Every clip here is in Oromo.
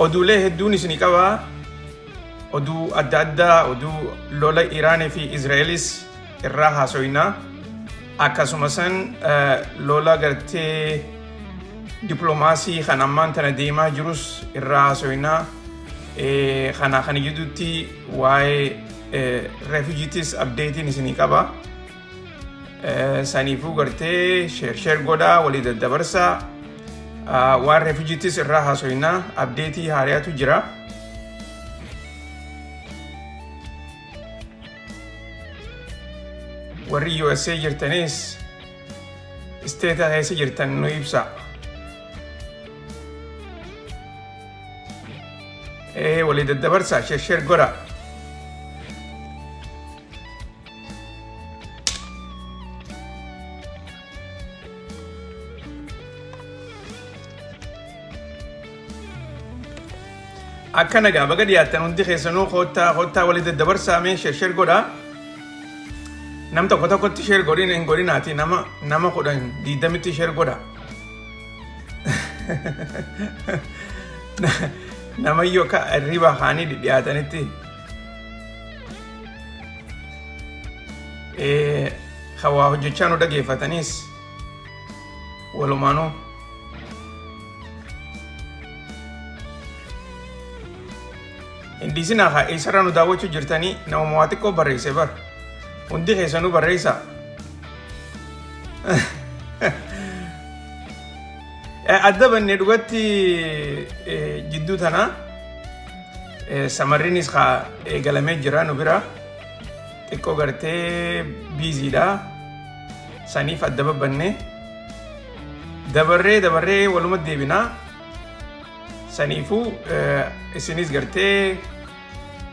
Oduulee hedduun isinii qaba. Oduu adda addaa, oduu lola Iraanii fi Israa'elis irraa haasoyna. Akkasuma san lola gartee dippiloomaasii kan ammaan tana deemaa jirus irraa haasoyna. Kana kana gidduutti waa'ee refugeetis updatein isinii qaba. Saniifuu gartee share share godhaa, walii daddabarsaa. Waan refugeetis irraa haasoyna, updateii haariyaatu jira. Warri USA jirtanis isteeta keessa jirtan nu ibsa. Walii daddabarsaa, share share godhaa. Akka nagaa baga dhiyaattan hundi keessanuu. Koottaa, koottaa, walii daddabarsaa mee, share share godhaa. Nam tokko tokkotti share godhin hin godhinaati, nama 10 20tti share godha. Namayyoo akka hirribaa kaanii dhidhiyaatanitti. Kan waa hojjechaa nu dhageeffataniis walumaanuu. Hin dhiisinaa haa, eessarraa nu daawwachuu jirtanii? Nama waa xiqqoo barreesse bar. Hundi keessanuu barreessaa. Adda bannee dhugatti jidduu tana samarriinis haa eegalamee jira nu bira. Xiqqoo gartee busydha. Saniif adda babbannee dabarree dabarree waluma deebinaa. Saniifuu isinis gartee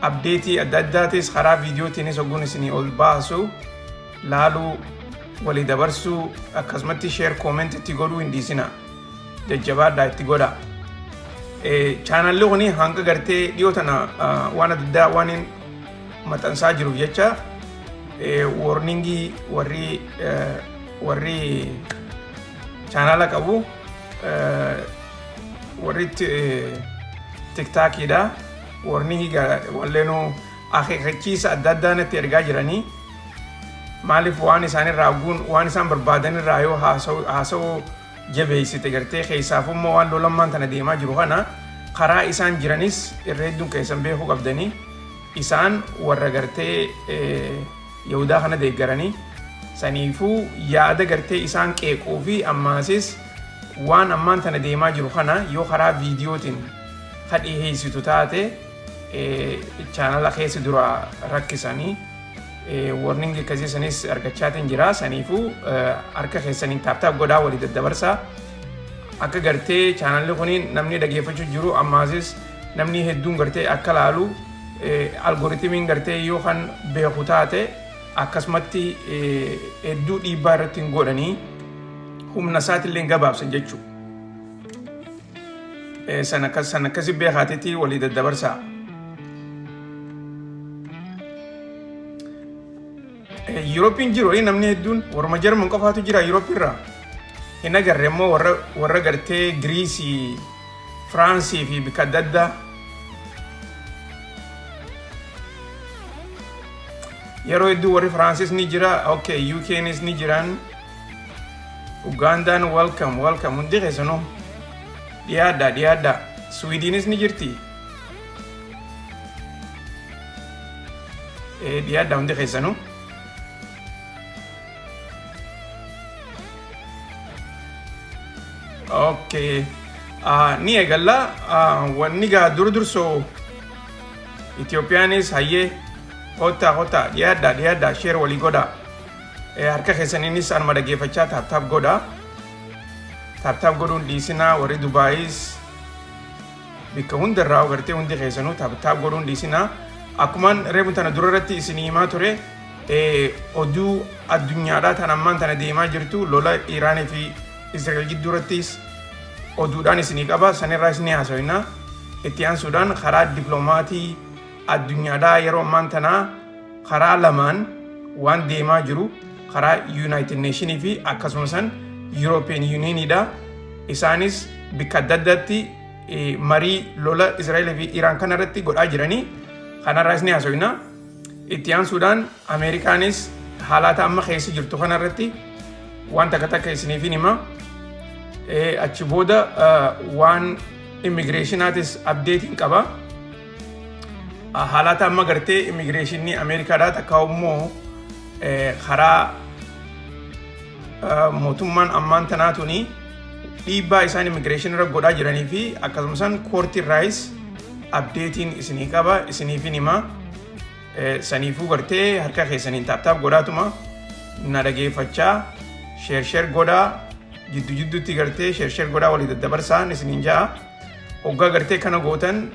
updateii adda addaatis karaa viidiyootiinis ogguun isinii ol baasu laaluu, walii dabarsuu, akkasumatti share, comment itti godhuu hin dhiisina. Jajjabaadhaa, itti godha. Chaanalli kun hanga gartee dhiyoo tana waan adda addaa waan hin maxxansaa jiruuf jecha warningii warri chaanala qabu, warri TikTokiidha. Warningii walleenuu akeekkachiisa adda addaa natti ergaa jiranii. Maaliif waan isaan irraa guun waan isaan barbaadan irraa yoo haasa'uu jabeessite gartee, keessaafuu immoo waan lolammaan tana deemaa jiru kana karaa isaan jiranis irra hedduun keessan beekuu qabdanii, isaan warra gartee Yahudaa kana deeggaranii. Saniifuu yaada gartee isaan qeequu fi ammaasis waan ammaan tana deemaa jiru kana yoo karaa viidiyootiin ka dhiheessitu taate chaanala keessa dura rakkisanii warning akkasii sanis argachaatiin jira. Saniifuu harka keessaniin tap tap godhaa, walii daddabarsaa, akka gartee chaanalli kun namni dhageeffachuu jiru, ammaasis namni hedduun gartee akka laalu, algorithmiin gartee yoo kan beeku taate akkasumatti hedduu dhiibbaa irratti hin godhanii, humna isaatillee hin gabaabsan jechuudha. San akkasi beekaatitti walii daddabarsaa. Yuurooppiin jiru namni hedduun warma Jarman qofaatu jira Yuurooppi irraa. Hin agarre immoo warra gartee Giriisii, Firaansii fi bikka adda addaa. Yeroo hedduu warri Firaansis ni jira, okay, UKnis ni jiran. Ugandaan welcome, welcome, hundi keessanuu dhiyaadha, dhiyaadha. Swiidiinis ni jirti. Dhiyaadha hundi keessanuu. Okay. Ni eegalla. Wanni gaa dur dursoo Itoophiyaanis hayyee, kottaa, kottaa, dhiyaadha, dhiyaadha, share walii godhaa. Harka keessaniinis anuma dhageeffachaa tap tap godhaa. Tap tap godhuun dhiisinaa. Warri Dubaayis bikka hundarraa gartee hundi keessanuu tap tap godhuun dhiisinaa. Akkumaan reefu tana dura irratti isinii himaa ture, oduu addunyaadhaa tan ammaan tana deemaa jirtu, lola Iraanii fi Israa'el gidduu irrattis oduudhaan isinii qaba, sanirraa isinii haasawinaa. Itti aansuudhaan karaa dippiloomatii addunyaadhaa yeroo ammaan tanaa karaa lamaan waan deemaa jiru, karaa United Nationii fi akkasuma san European Unionidha. Isaanis bikka adda addaatti marii lola Israa'el fi Iraan kana irratti godhaa jiranii kanarraas ni haasofna. Itti aansuudhaan Ameerikaanis haalata amma keessa jirtu kanarratti waan takka takka isiniif hima. Achi booda waan immigireeshinaatis updateiin qaba. Haalata amma gartee immigireeshinii Ameerikaadhaa takka immoo karaa mootummaan ammaan tanaa tuni dhiibbaa isaan immigireeshinii irra godhaa jiranii fi akkasumas courtii irraayis updateiin isinii qaba, isiniif hima. Saniifuu gartee harka keessaniin tap tap godhaatuma na dhageeffachaa, share share godhaa, jiddu jidduutti gartee share share godhaa walii daddabarsaan isiniin ja'a. Hoggaa gartee kana gootan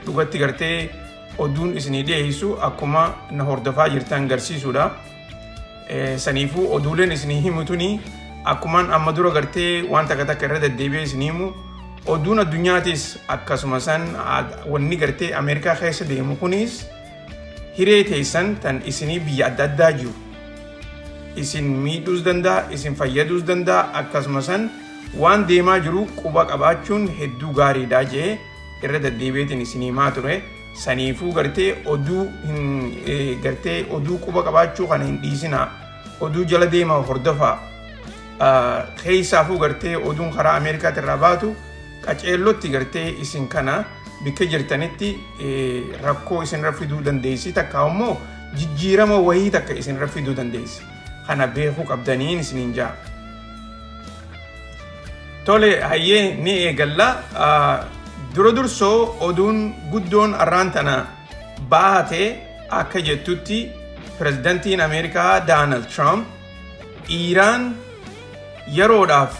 dhugatti gartee oduun isinii dhiyeessu akkuma na hordofaa jirtan garsiisuudha. Saniifuu oduuleen isinii himutuni akkumaan amma dura gartee waan takka takka irra deddeebi'ee isinii himu, oduun addunyaatis akkasuma san wanni gartee Ameerikaa keessa deemu kunis hiree teessan tan isinii biyya adda addaa jiru. Isin miidhuus danda'a, isin fayyaduus danda'a, akkasuma san waan deemaa jiru quba qabaachuun hedduu gaariidha jee irra deddeebi'eetiin isinii himaa ture. Saniifuu gartee oduu hin gartee oduu quba qabaachuu kana hin dhiisinaa. Oduu jala deemaa hordofaa. Keessaafuu gartee oduun karaa Ameerikaatti irraa baatu qaceellotti gartee isin kana bikka jirtanitti rakkoo isinirra fiduu dandeessi, takka immoo jijjiirama wayii takka isinirra fiduu dandeessi. Kana beekuu qabdaniin isiniin ja'a. Tole, hayyee, ni eegalla. Dura dursoo oduun guddoon arraan tana baate akka jettutti, pirezidantiin Ameerikaa Doonaald Trump Iiraan yeroodhaaf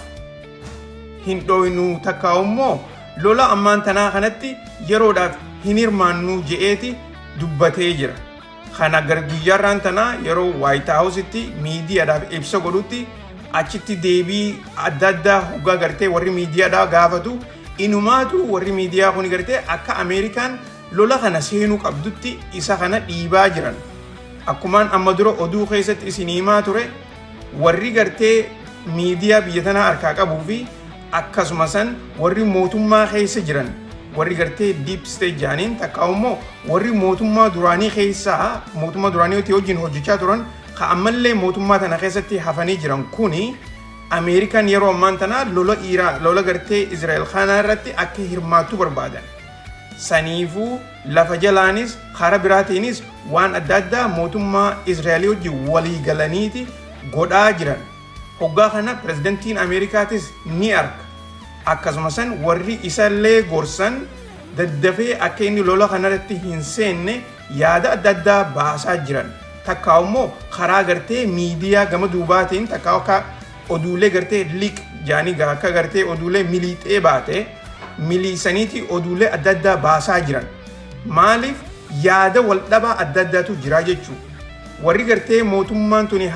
hin dhoynuu takka immoo lola ammaan tanaa kanatti yeroodhaaf hin hirmaannuu je'eeti dubbatee jira. Kana guyyaarraan tanaa yeroo White Houseitti miidiyaadhaaf ibsa godhutti achitti deebii adda addaa hoggaa gartee warri miidiyaadhaa gaafatu, inumaatu warri miidiyaa kun gartee akka Ameerikaan lola kana seenuu qabdutti isa kana dhiibaa jiran. Akkumaan amma dura oduu keessatti isin himaa ture, warri gartee miidiyaa biyya tanaa harkaa qabuu fi akkasuma san warri mootummaa keessa jiran, warri gartee deep state jaaniin, takka immoo warri mootummaa duraanii keessaa mootummaa duraanii wajjin hojjechaa turan, ka ammallee mootummaa tana keessatti hafanii jiran kuni, Ameerikaan yeroo ammaan tanaa lola Iiraan, lola gartee Israa'el kana irratti akka hirmaattu barbaadan. Saniifuu lafa jalaanis karaa biraatiinis waan adda addaa mootummaa Israa'elii wajjin walii galaniiti godhaa jiran. Hoggaa kana pirezidantiin Ameerikaatis ni arga. Akkasuma san warri isallee gorsan daddafee akka inni lola kanarratti hin seenne yaada adda addaa baasaa jiran. Takka immoo karaa gartee miidiyaa gama duubaatiin takka akka oduulee gartee leak jaanii akka gartee oduulee miliixee baate miliisaniiti oduulee adda addaa baasaa jiran. Maaliif? Yaada wal dhabaa adda addaatu jira jechuudha. Warri gartee mootummaan tuni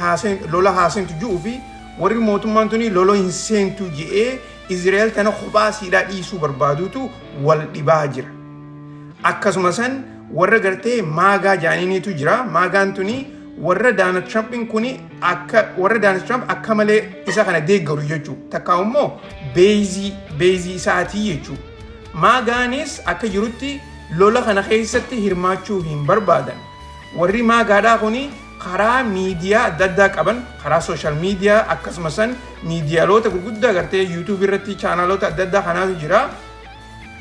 lola haaseentu ji'uu fi warri mootummaan tuni lola hin seentu je'ee Izraa'el tana kophaa siidhaa dhiisuu barbaadutu wal dhibaa jira. Akkasuma san warra gartee MAGA jaaniiniitu jira. MAGAn tuni warra Donald Trumpiin kuni akka warra Donald Trump akka malee isa kana deeggaru jechuudha. Takka immoo baseii isaatii jechuudha. MAGAnis akka jirutti lola kana keessatti hirmaachuu hin barbaadan. Warri MAGAdhaa kuni karaa miidiyaa adda addaa qaban, karaa social media, akkasuma san miidiyaaloota gurguddaa gartee YouTube irratti channelota adda addaa kanaatu jira.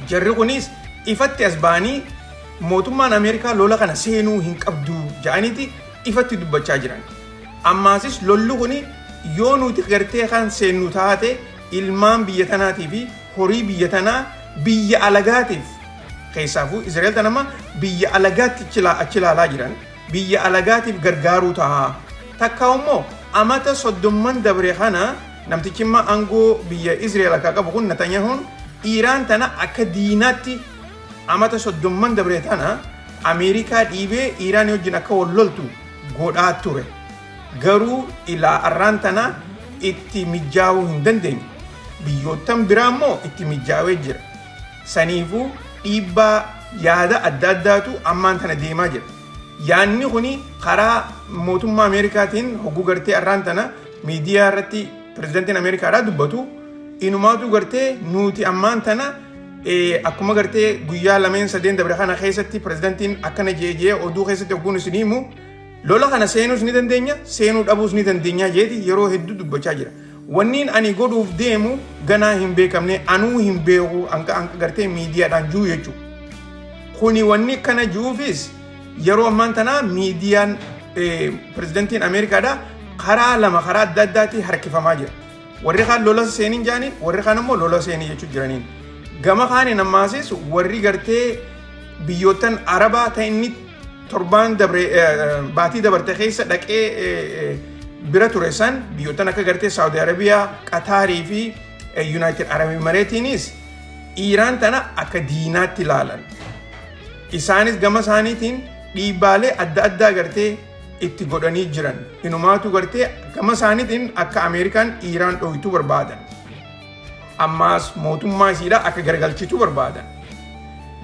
Jarri kunis ifatti as ba'anii mootummaan Ameerikaa lola kana seenuu hin qabdu jedhaniiti ifatti dubbachaa jiran. Ammaasis lolli kuni yoo nuti gartee kan seennu taate ilmaan biyya tanaatii fi horii biyya tanaa biyya alagaatiif, keessaafuu Israa'el tanama biyya alagaatti achi ilaalaa jiran, biyya alagaatiif gargaaruu ta'a. Takka immoo amata 30n dabre kana namtichi immoo aangoo biyya Israa'el akka qabu kun Netanyahuun Iiraan tana akka diinaatti amata 30n dabre tana Ameerikaa dhiibee Iiraan wajjin akka wal loltu godhaa ture. Garuu ilaa arraan tana itti mijaa'uu hin dandeenye. Biyyoottan biraa immoo itti mijaa'ee jira. Saniifuu dhiibbaa yaada adda addaatu ammaan tana deemaa jira. Yaadni kuni karaa mootummaa Ameerikaatiin hogguu gartee arraan tana miidiyaa irratti pirezidantiin Ameerikaadhaa dubbatu, inumaatu gartee nuti ammaan tana Akkuma gartee guyyaa lameen sadeen dabre kana keessatti pirezidantiin akkana jee jee oduu keessatti ogguun isin himu, lola kana seenuus ni dandeenya, seenuu dhabuus ni dandeenya jeeti yeroo hedduu dubbachaa jira. Wanniin ani godhuuf deemu ganaa hin beekamne, anuu hin beeku, anka gartee miidiyaadhaan jiru jechuudha. Kuni wanni kana jiruufis yeroo ammaan tanaa miidiyaan pirezidantiin Ameerikaadhaa karaa lama, karaa adda addaatti harkifamaa jira. Warri kaan lola seeniin jaaniin, warri kaan immoo lola seenii jechuu jiraniin. Gama kaaniin ammaasis warri gartee biyyoottan Arabaa ta'e inni torbaan dabre, baatii dabarte keessa dhaqee bira ture san, biyyoottan akka gartee Saudi Arabiyaa, Qataarii fi United Arab Emirateiinis Iiraan tana akka diinaatti ilaalan. Isaanis gama isaaniitiin dhiibbaalee adda addaa gartee itti godhanii jiran. Inumaatu gartee gama isaaniitiin akka Ameerikaan Iiraan dhohituu barbaadan. Ammaas mootummaa isiidhaa akka garagalchituu barbaadan.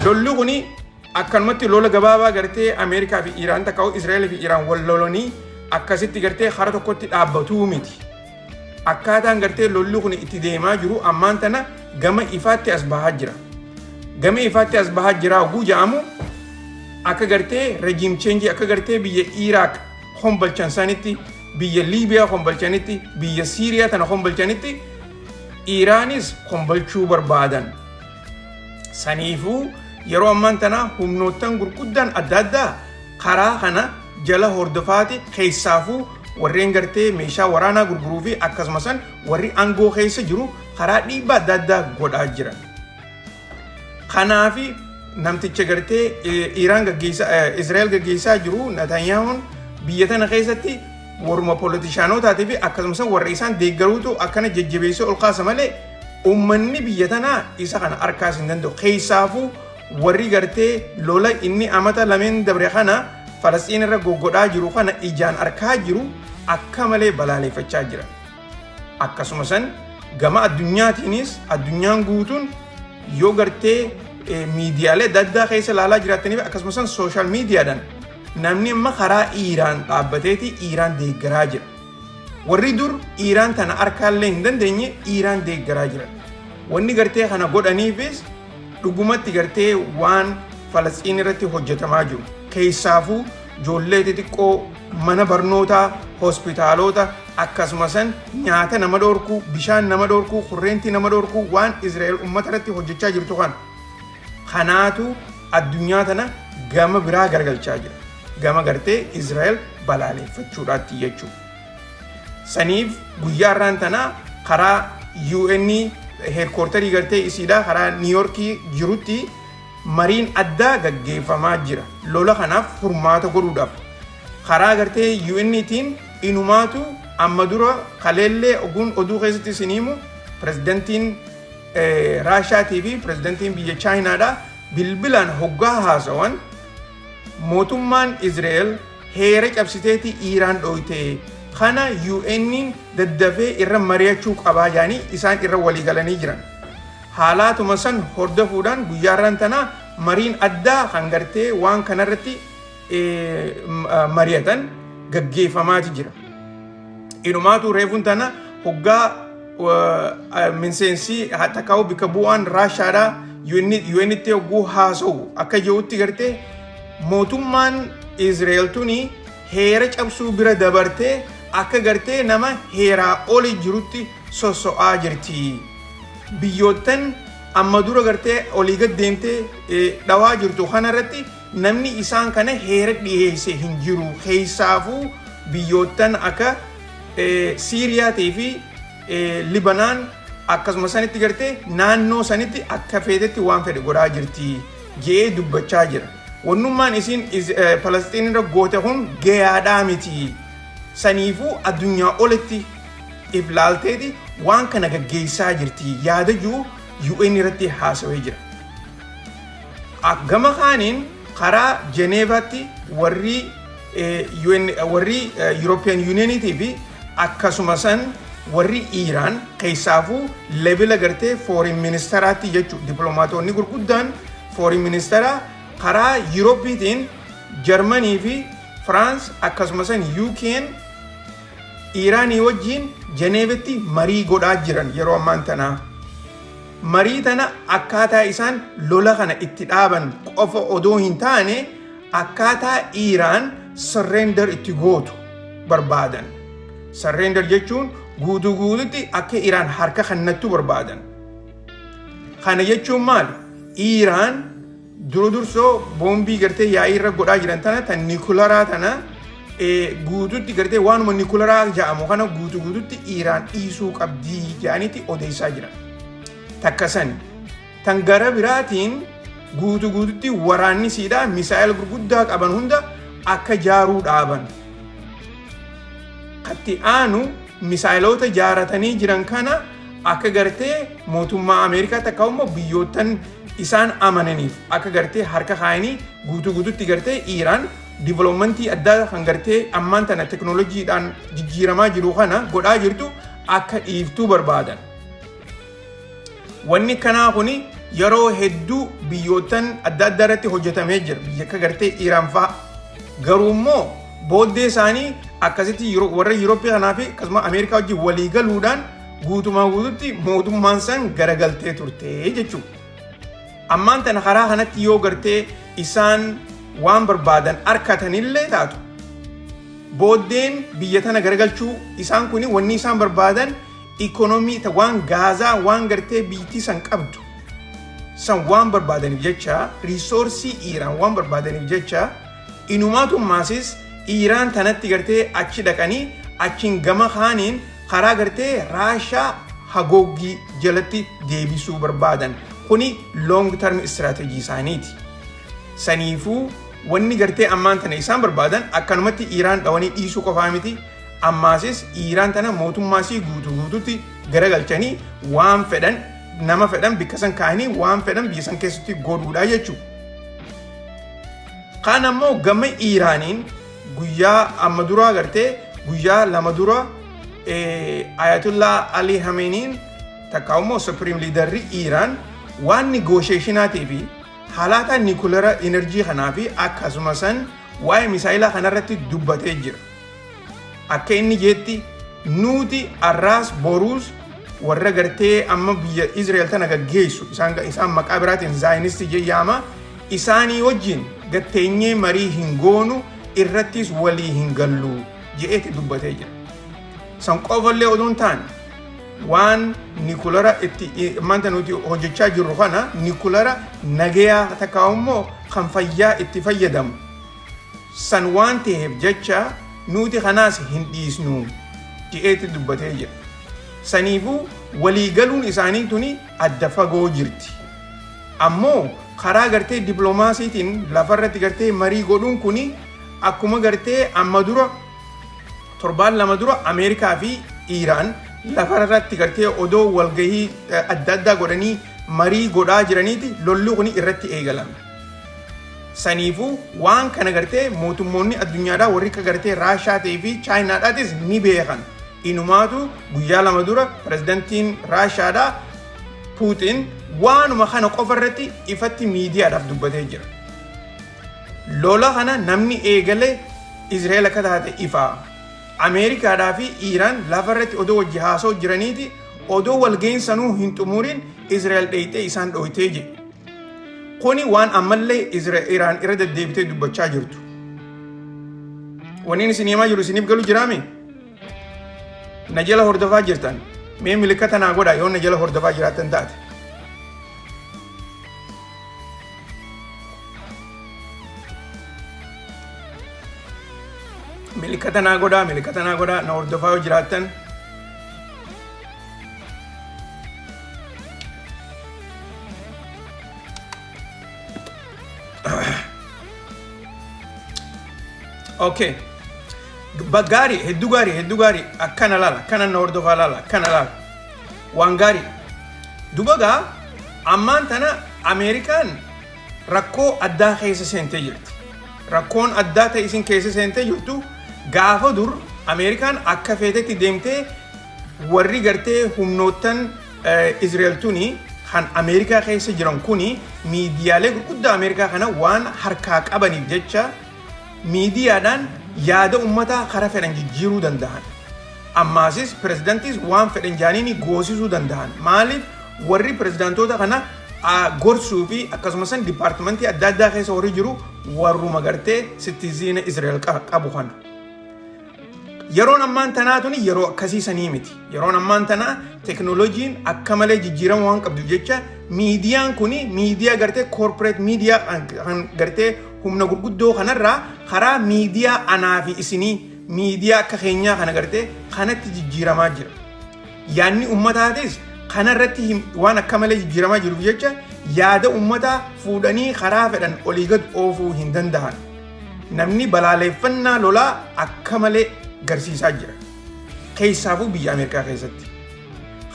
Lolli kuni akkanumatti lola gabaabaa gartee Ameerikaa fi Iiraan takka Israa'eel fi Iiraan wal lolanii akkasitti gartee hara tokkotti dhaabbatuu miti. Akkaataan gartee lolli kun itti deemaa jiru ammaan tana gama ifaatti as bahaa jira. Gama ifaatti as bahaa jira oguu jedhamu, akka gartee regime change, akka gartee biyya Iraaq hombalchan sanitti, biyya Liibiyaa hombalchanitti, biyya Siiriyaa tana hombalchanitti Iraanis hombalchuu barbaadan. Saniifuu yeroo ammaan tana humnoottan gurguddaan adda addaa karaa kana jala hordofaati, keessaafuu warreen gartee meeshaa waraanaa gurguruu fi akkasumas warri aangoo keessa jiru karaa dhiibbaa adda addaa godhaa jiran. Kanaafi namticha gartee Iraan gaggeessaa, Israa'el gaggeessaa jiru Netanyahuun biyya tana keessatti warruma poolitishanootaatii fi akkasumas warra isaan deeggaruutu akkana jajjabeessee ol kaasa malee uummanni biyya tanaa isa kana harkaas hin danda'u. Keessaafuu warri gartee lola inni amata lameen dabre kana Falasxiin irra goggodhaa jiru kana ijaan arkaa jiru akka malee balaaleffachaa jira. Akkasuma san gama addunyaatiinis addunyaan guutuun yoo gartee miidiyaalee adda addaa keessa ilaalaa jiraattaniif, akkasuma san social miidiyaadhaan namni amma karaa Iiraan dhaabbateeti Iiraan deeggaraa jira. Warri dur Iiraan tana harkaallee hin dandeenye Iiraan deeggaraa jiran. Wanni gartee kana godhaniifis dhugumatti gartee waan Falasxiin irratti hojjetamaa jiru. Keessaafuu ijoollee xixiqqoo, mana barnootaa, hospitaalota, akkasuma san nyaata nama dhorkuu, bishaan nama dhorkuu, kurreentii nama dhorkuu waan Israa'el uummata irratti hojjechaa jirtu kana. Kanaatu addunyaa tana gama biraa garagalchaa jira. Gama gartee Israa'el balaaleffachuudhaatti jechuudha. Saniif guyyaa irraan tanaa karaa UN headquarterii gartee isiidhaa karaa New Yorkii jirutti mariin addaa gaggeeffamaa jira. Lola kanaaf furmaata godhuudhaaf. Karaa gartee UN'tiin inumaatu amma dura kaleellee oguun oduu keessatti isin himu, pirezidantiin Raashaatii fi pirezidantiin biyya Chaayinaadhaa bilbilaan hoggaa haasawan, mootummaan Israa'el heera cabsiteeti Iiraan dhooyte, kana UN'n daddafee irra mari'achuu qabaa jedhanii isaan irra walii galanii jiran. Haalaatuma san hordofuudhaan guyyaarraan tanaa mariin addaa kan gartee waan kanarratti mari'atan gaggeeffamaati jira. Inumaatu reefuun tana hoggaa miseensi takkaa'u bikka bu'aan Raashaadhaa UN'tti hogguu haasa'u akka jirutti, gartee mootummaan Israa'el tuni heera cabsuu bira dabartee akka gartee nama heeraa oli jirutti sosso'aa jirti. Biyyoottan amma dura gartee olii gad deemtee dhawaa jirtu kanarratti namni isaan kana heera dhiyeesse hin jiru. Keessaafuu biyyoottan akka Siiriyaatii fi Libanaan akkasuma sanitti gartee naannoo sanitti akka feetetti waan fedhe godhaa jirti je'ee dubbachaa jira. Wannummaan isiin Falasxiin irra goote kun gayaadhaa miti. Saniifuu addunyaa olitti if laalteeti waan kana gaggeessaa jirti yaada jiru UN irratti haasawee jira. Gama kaaniin karaa Jeneevaatti warri UN, warri European Unioniitii fi akkasuma san warri Iiraan, keessaafuu level gartee foreign ministeraatti jechuudha, dippiloomaatonni gurguddaan foreign ministeraa karaa Yuurooppiitiin Jarmanii fi Firaans akkasuma san UK'n Iiraanii wajjin Jeneevitti marii godhaa jiran yeroo ammaan tanaa. Marii tana akkaataa isaan lola kana itti dhaaban qofa odoo hin taane, akkaataa Iiraan surrender itti gootu barbaadan. Surrender jechuun guutuu guututti akka Iiraan harka kennattu barbaadan. Kana jechuun maali? Iiraan dura dursoo boombii gartee yaa'ii irra godhaa jiran tana, tan nikularaa tana, guututti gartee waanuma nikularaa jedhamu kana guutuu guututti Iiraan dhiisuu qabdii jedhaniiti odeessaa jiran. Takka sani. Tan gara biraatiin guutuu guututti waraanni siidhaa misaa'el gurguddaa qaban hunda akka jaaruu dhaaban. Katti aanu misaa'iloota jaaratanii jiran kana akka gartee mootummaa Ameerikaa takka immoo biyyoottan isaan amananiif akka gartee harka kaayanii guutuu guututti gartee Iiraan developmentii addaa kan gartee ammaan tana teknooloojiidhaan jijjiiramaa jiru kana godhaa jirtu akka dhiiftuu barbaadan. Wanni kanaa kuni yeroo hedduu biyyoottan adda addaa irratti hojjetamee jira. Biyya akka gartee Iiraan fa'a. Garuu immoo booddee isaanii akkasitti warra Yurooppii kanaa fi akkasuma Ameerikaa wajjin walii galuudhaan guutumaa guututti mootummaan san garagaltee turte jechuudha. Ammaan tana karaa kanatti yoo gartee isaan waan barbaadan arkatanillee taatu, booddeen biyya tana garagalchuu isaan kuni wanni isaan barbaadan ikonomii waan gaazaa, waan gartee biyyattii san qabdu san waan barbaadaniif jecha, resource Iiraan waan barbaadaniif jecha, inumaatumaasis Iiraan tanatti gartee achi dhaqanii achiin gama kaaniin karaa gartee Raashaa haguuggii jalatti deebisuu barbaadan. Kuni long term strategy isaaniiti. Saniifuu wanni gartee ammaan tana isaan barbaadan akkanumatti Iiraan dhawanii dhiisuu qofaa miti. Ammaasis Iiraan tana mootummaa isii guutuu guututti garagalchanii waan fedhan, nama fedhan bikka san kaa'anii waan fedhan biyya san keessatti godhuudha jechuudha. Kaan ammoo gama Iiraaniin guyyaa amma duraa gartee guyyaa 2 dura Ayatollah Ali Hameeniin takka immoo Supreme Leaderri Iiraan waan negotiationaatii fi haalaataa nuclear energy kanaa fi akkasuma san waa'ee misaayilaa kanarratti dubbatee jira. Akka inni jeetti, nuti arraas boruus warra gartee amma biyya Israel tana gaggeessu, isaan maqaa biraatiin Zionistii jedhama, isaanii wajjin gatteenyee marii hin goonu, irrattis walii hin gallu je'eeti dubbatee jira. San qofallee odoo hin taane, waan nuclear itti manta nuti hojjechaa jirru kana, nuclear nagayaa takka immoo kan fayyaa itti fayyadamu san waan ta'eef jecha nuti kanaas hin dhiisnu je'eeti dubbatee jira. Saniifuu waliigaluun isaanii tuni adda fagoo jirti. Ammoo karaa gartee dippiloomaasiitiin lafarratti gartee marii godhuun kuni akkuma gartee amma dura torbaan 2 dura Ameerikaa fi Iiraan lafarratti gartee odoo walgahii adda addaa godhanii marii godhaa jiraniiti lolli kuni irratti eegalame. Saniifuu waan kana gartee mootummoonni addunyaadhaa warri akka gartee Raashaa ta'ee fi Chaayinaadhaatis ni beekan. Inumaatu guyyaa 2 dura pirezidantiin Raashaadhaa Puutin waanuma kana qofa irratti ifatti miidiyaadhaaf dubbatee jira. Lola kana namni eegale Israa'el akka taate ifaa. Ameerikaadhaa fi Iiraan lafa irratti odoo wajji haasa'u jiraniiti odoo walga'iinsanuu hin xumurin Israa'el dheeyxee isaan dhoytee jedhe. Kuni waan ammallee Iraan irra deddeebitee dubbachaa jirtu. Wanni isin himaa jiru isiniif galu jiraame? Na jala hordofaa jirtan. Mee milikata naa godha yoo na jala hordofaa jiraattan taate. Milikata naa godhaa, milikata naa godhaa, na hordofaa yoo jiraattan. Okay. Gaarii, hedduu gaarii, hedduu gaarii. Akkana laala, akkana na hordofaa laala, akkana laala. Waan gaarii. Duba gaa ammaan tana Ameerikaan rakkoo addaa keessa seentee jirti. Rakkoon addaa ta'e isin keessa seentee jirtu, gaafa dur Ameerikaan akka feetetti deemtee warri gartee humnoottan Israel tuni kan Ameerikaa keessa jiran kuni miidiyaalee gurguddaa Ameerikaa kana waan harkaa qabaniif jecha miidiyaadhaan yaada ummataa karaa fedhan jijjiiruu danda'an. Ammaasis pirezidantiis waan fedhan jaaniini goosisuu danda'an. Maaliif? Warri pirezidaantoota kana gorsuu fi akkasumas departmentii adda addaa keessa warri jiru warruma gartee citizen Israel qabu kana. Yeroon ammaan tanaa tuni yeroo akkasii sanii miti. Yeroon ammaan tanaa teknooloojiin akka malee jijjiirama waan qabduuf jecha, miidiyaan kuni miidiyaa gartee corporate miidiyaa kan gartee humna gurguddoo kanarraa karaa miidiyaa anaa fi isinii, miidiyaa akka keenyaa kana gartee kanatti jijjiiramaa jira. Yaadni ummataatis kanarratti waan akka malee jijjiiramaa jiruuf jecha, yaada ummataa fuudhanii karaa fedhan olii gad oofuu hin danda'an. Namni balaaleeffannaa lolaa akka malee garsiisaa jira. Keessaafuu biyya Ameerikaa keessatti.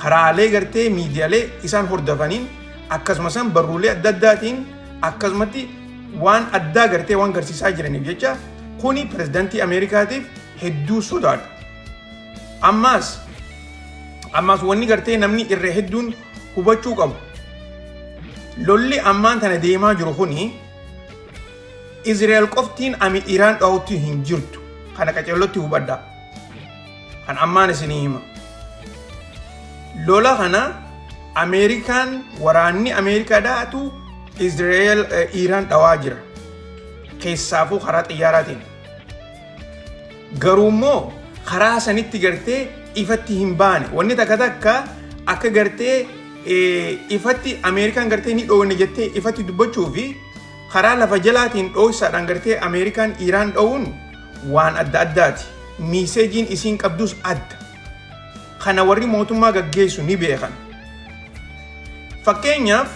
Karaalee gartee miidiyaalee isaan hordofaniin, akkasumas barruulee adda addaatiin, akkasumatti waan addaa gartee waan garsiisaa jiraniif jecha, kuni pirezidaantii Ameerikaatiif hedduu sodaadha. Ammaas wanni gartee namni irra hedduun hubachuu qabu. Lolli ammaan tana deemaa jiru kuni Israa'el qoftiin ami Iraan dhawutti hin jirtu. Kana qaceellotti hubadhaa. Kan ammaan isinii hima. Lola kana Ameerikaan, waraanni Ameerikaadhaatu Israa'el Iraan dhawaa jira. Keessaafuu karaa xiyyaaraatiin. Garuu immoo karaa sanitti gartee ifatti hin baane. Wanni takka takka akka gartee ifatti Ameerikaan gartee ni dhoowwanne jettee ifatti dubbachuu fi karaa lafa jalaatiin dhooksaadhaan gartee Ameerikaan Iraan dhowuun waan adda addaati. Messageiin isiin qabdus adda. Kana warri mootummaa gaggeessu ni beekan. Fakkeenyaaf,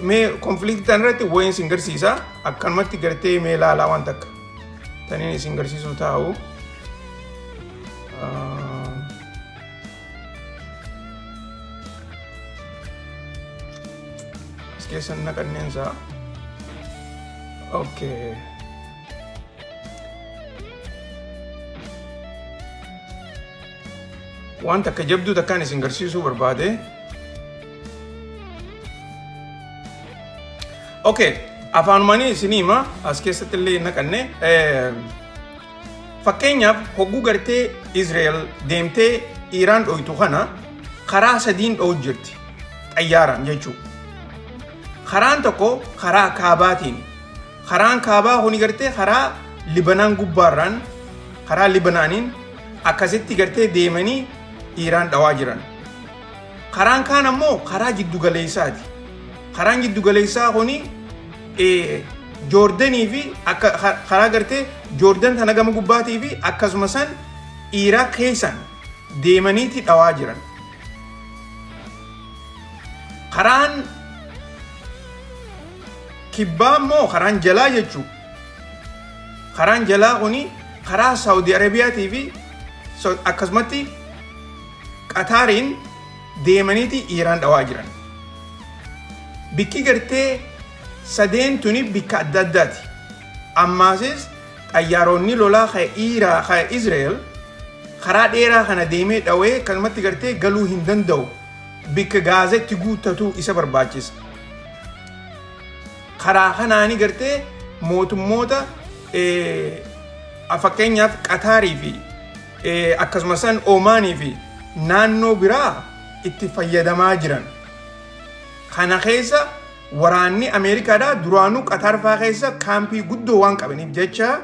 mee conflictii tan irratti wayin isin garsiisa. Akkanumatti gartee mee ilaalaa, waan takka taniin isin garsiisuu taa'u. As keessa naqanneensaa. Okay. Waan takka jabduu takkaan isin garsiisuu barbaade. Okay, afaanumanii isinii hima, as keessatti illee hin naqanne. Fakkeenyaaf, hogguu gartee Israel deemtee Iraan dhoytu kana karaa sadiin dho'u jirti. Xayyaaraan jechuudha. Karaan tokko karaa kaabaatiin. Karaan kaabaa kuni gartee karaa Libanaan gubbaarraan, karaa Libanaaniin akkasitti gartee deemanii Iraan dhawaa jiran. Karaan kaan ammoo karaa jiddu galeessaati. Karaan jiddu galeessaa kuni Joordanii fi akka karaa gartee Joordan tana gama gubbaatii fi akkasuma san Iraaq keessan deemaniiti dhawaa jiran. Karaan kibbaa immoo karaan jalaa jechuu. Karaan jalaa kuni karaa Saawudi Arabiyaatii fi akkasumatti Qataariin deemaniiti Iraan dhawaa jiran. Bikki gartee sadeen tuni bikka adda addaati. Ammaasis xayyaaronni lolaa ka Iiraa ka Israel karaa dheeraa kana deemee dhawee kanumatti gartee galuu hin danda'u. Bikka gaaza itti guuttatu isa barbaachisa. Karaa kanaani gartee mootummoota, fakkeenyaaf Qataarii fi akkasumas Omaanii fi naannoo biraa itti fayyadamaa jiran. Kana keessa waraanni Ameerikaadhaa duraanuu Qataar fa'aa keessa kaampii guddoo waan qabaniif jecha,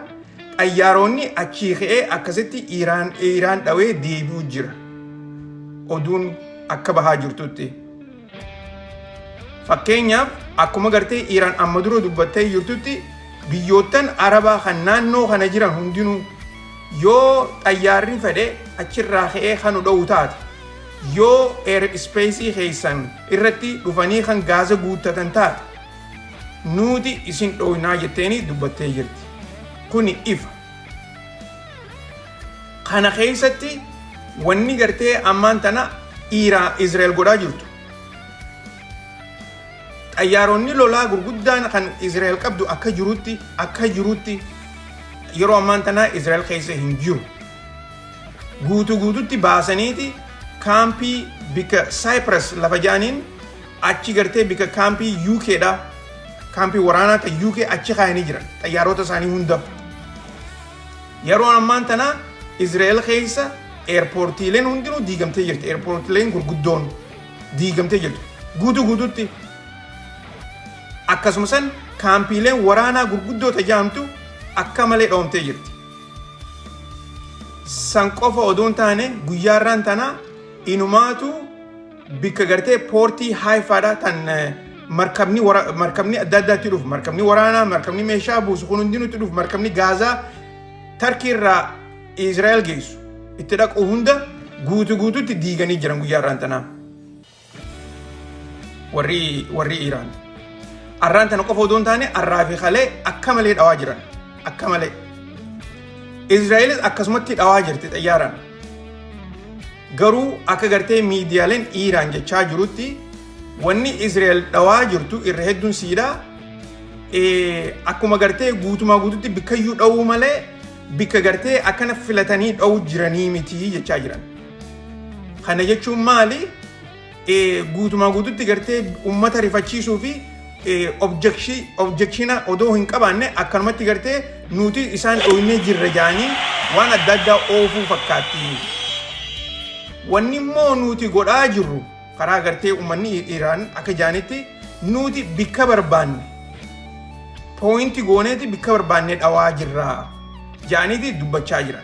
xayyaaronni achii ka'ee akkasitti Iraan dhawee deebi'u jira. Oduun akka bahaa jirtutti. Fakkeenyaaf, akkuma gartee Iraan amma dura dubbattee jirtutti, biyyoottan Arabaa kan naannoo kana jiran hundinuu yoo xayyaarri fedhe achirraa ka'ee kan dha'u taate, yoo air space keessan irratti dhufanii kan gaaza guuttatan taate, nuti isin dhoynaa jetteeni dubbattee jirti. Kuni ifa. Kana keessatti wanni gartee ammaan tana Iraa Israa'el godhaa jirtu. Xayyaaronni lolaa gurguddaan kan Israa'el qabdu akka jirutti yeroo ammaan tanaa Israa'el keessa hin jiru. Guutuu guututti baasaniiti kaampii bikka Cyprus lafa jaaniin achi gartee bikka kaampii UK dha. Kaampii waraanaa ta'e UK achi kaayanii jiran xayyaarota isaanii hunda. Yeroo ammaan tanaa Israa'el keessa airportiileen hundinuu diigamtee jirti. Airportiileen gurguddoon diigamtee jirti. Guutuu guutuutti. Akkasuma san kaampiileen waraanaa gurguddoo tajaamtu akka malee dhoomtee jirti. San qofa odoo hin taane, guyyaarraan tanaa inumaatu bikka gartee poortii Haifaadha tan markabni markabni adda addaatti dhufu, markabni waraanaa, markabni meeshaa buusu kun hundinuu itti dhufu, markabni Gaazaa Tarkii irraa Israa'el geessu itti dhaqu hunda guutu guututti diiganii jiran guyyaarraan tanaa. Warri Iraan. Arraan tana qofa odoo hin taane, arraa fi kalee akka malee dhawaa jiran. Akka malee. Israa'elis akkasumatti dhawaa jirti xayyaaraan. Garuu akka gartee miidiyaaleen Iraan jechaa jirutti, wanni Israa'el dhawaa jirtu irra hedduun siidhaa akkuma gartee guutumaa guututti bikkayyuu dhawuu malee bikka gartee akkana filatanii dhawuu jiranii miti jechaa jiran. Kana jechuun maali? Guutumaa guututti gartee uummata rifachiisuu fi objection odoo hin qabaanne akkanumatti gartee nuti isaan dhooynee jirra jaanii waan adda addaa oofuu fakkaatti. Wanni immoo nuti godhaa jirru karaa gartee uummanni Iraan akka jaanitti, nuti bikka barbaanne point gooneeti bikka barbaanne dhawaa jirra jaaniiti dubbachaa jiran.